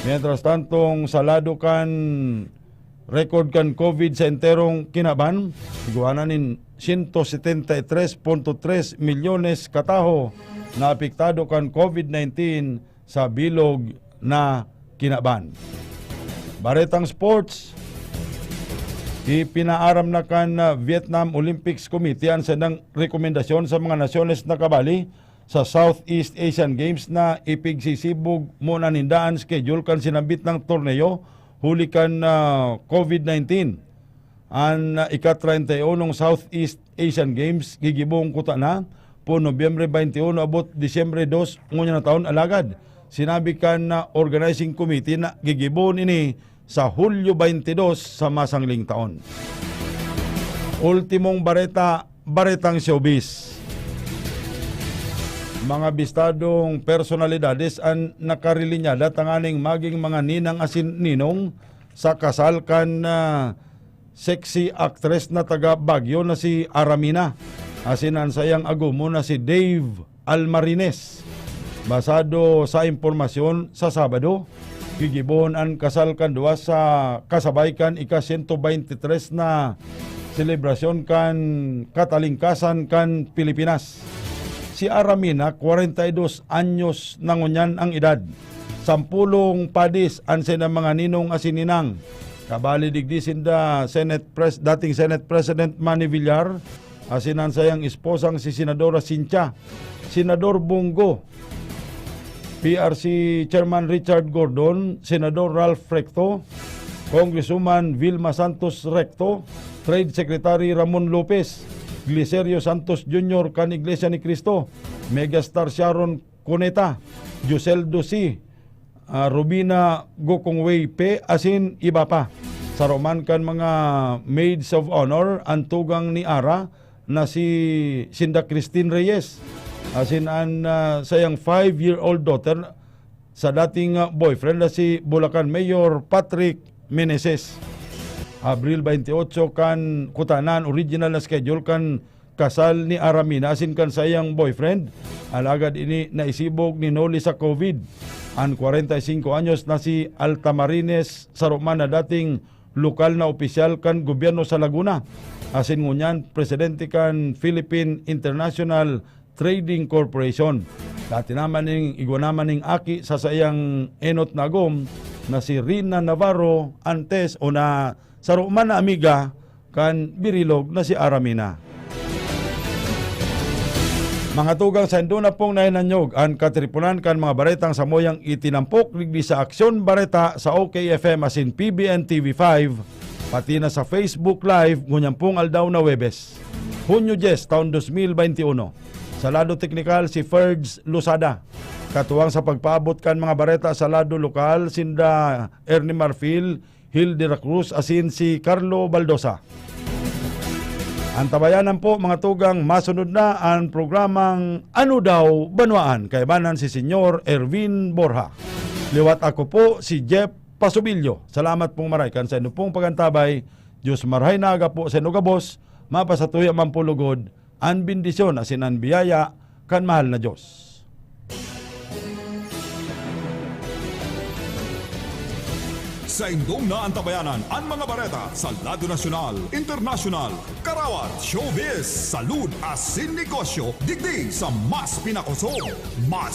Mientras tanto, sa lado kan record kan COVID sa enterong kinaban, igwa na nin sento setenta y tres punto tres milyones kataho na apektado kan COVID nineteen sa bilog na kinaban. Baretang sports, ipinaaram na kan, ah, Vietnam Olympics Committee an saindang rekomendasyon sa mga nasyones na kabali sa Southeast Asian Games na ipigsisibog muna ninda an schedule kan sinambit na torneo huli kan, ah, COVID nineteen. An, ah, ika-treinta y unong Southeast Asian Games gigibong kuta na, po Nobyembre twenty-one abot Disyembre dos ngunyan na taon, alagad sinabi kan, ah, organizing committee na gigibon ini sa Hulyo twenty-two sa masangling taon. Ultimong bareta, baretang showbiz. mga bistadong personalidades an nakarilinyada tanganing maging mga ninang asin ninong sa kasal kan, ah, sexy actress na taga Baguio na si Aramina asin an saiyang agumon na si Dave Almarines. Basado sa impormasyon, sa Sabado, gigibohon an kasal kan duwa sa kasabay kan ika-sento beintitres na selebrasyon kan katalingkasan kan Pilipinas. Si Aramina, kwarenta y dos anyos na ngunyan ang edad. Sampolong padis an saindang mga ninong asin ninang. Kabali digdi sinda Senate Pres-, dating Senate President Manny Villar, asin an saiyang esposang si Senadora Cynthia, Senador Bong Go, P R C Chairman Richard Gordon, Senador Ralph Recto, Congresswoman Vilma Santos Recto, Trade Secretary Ramon Lopez, Glicerio Santos Junior kan Iglesia ni Cristo, Megastar Sharon Cuneta, Josel Dusi, ah, Rubina Gokongwei Pe, asin iba pa. Saro man kan mga maids of honor an tugang ni Ara na si sinda Christine Reyes, asin an, ah, sayang five-year-old daughter sa dating, ah, boyfriend na si Bulacan Mayor Patrick Meneses. Abril twenty-eight kan kutana an original na schedule kan kasal ni Aramina asin kan saiyang boyfriend, alagad ini naisibog nin huli sa COVID. An kwarenta y singko anyos na si Altamarines, saro man na dating lokal na opisyal kan gobyerno sa Laguna, asin ngunyan presidente kan Philippine International Trading Corporation. Dati naman ning igwa naman ning aki sa saiyang enot na agom na si Rina Navarro, antes o na saro man na amiga kan birilog na si Aramina. Mga tugang, saindo na pong nahinanyog an katiponan kan mga baretang samuyang itinampok digdi sa Aksyon Bareta sa O K F M asin P B N T V five, pati na sa Facebook Live, ngunyan pong aldaw na Huwebes, Hunyo dyes, taon dos mil bente uno. Sa lado teknikal, si Ferds Losada. Katuwang sa pagpaabot kan mga bareta sa lado lokal, sinda Ernie Marfil, Hil de la Cruz asin si Carlo Baldosa. Antabayanan po, mga tugang, masunod na an programang Ano Daw Banwaan? Kaibanan si Senyor Erwin Borja. Liwat ako po, si Jeff Pasubilyo. Salamat pong maray kan saindo pong pag-antabay. Diyos marhay na aga po saindo gabos. Mapasatuya man po lugod an bendisyon asin an biyaya kan mahal na Diyos. Saindong naantabayanan an mga bareta sa lado nasyonal, internasyonal, karawat, showbiz, salud asin negosyo digdi sa mas pinakosog, mas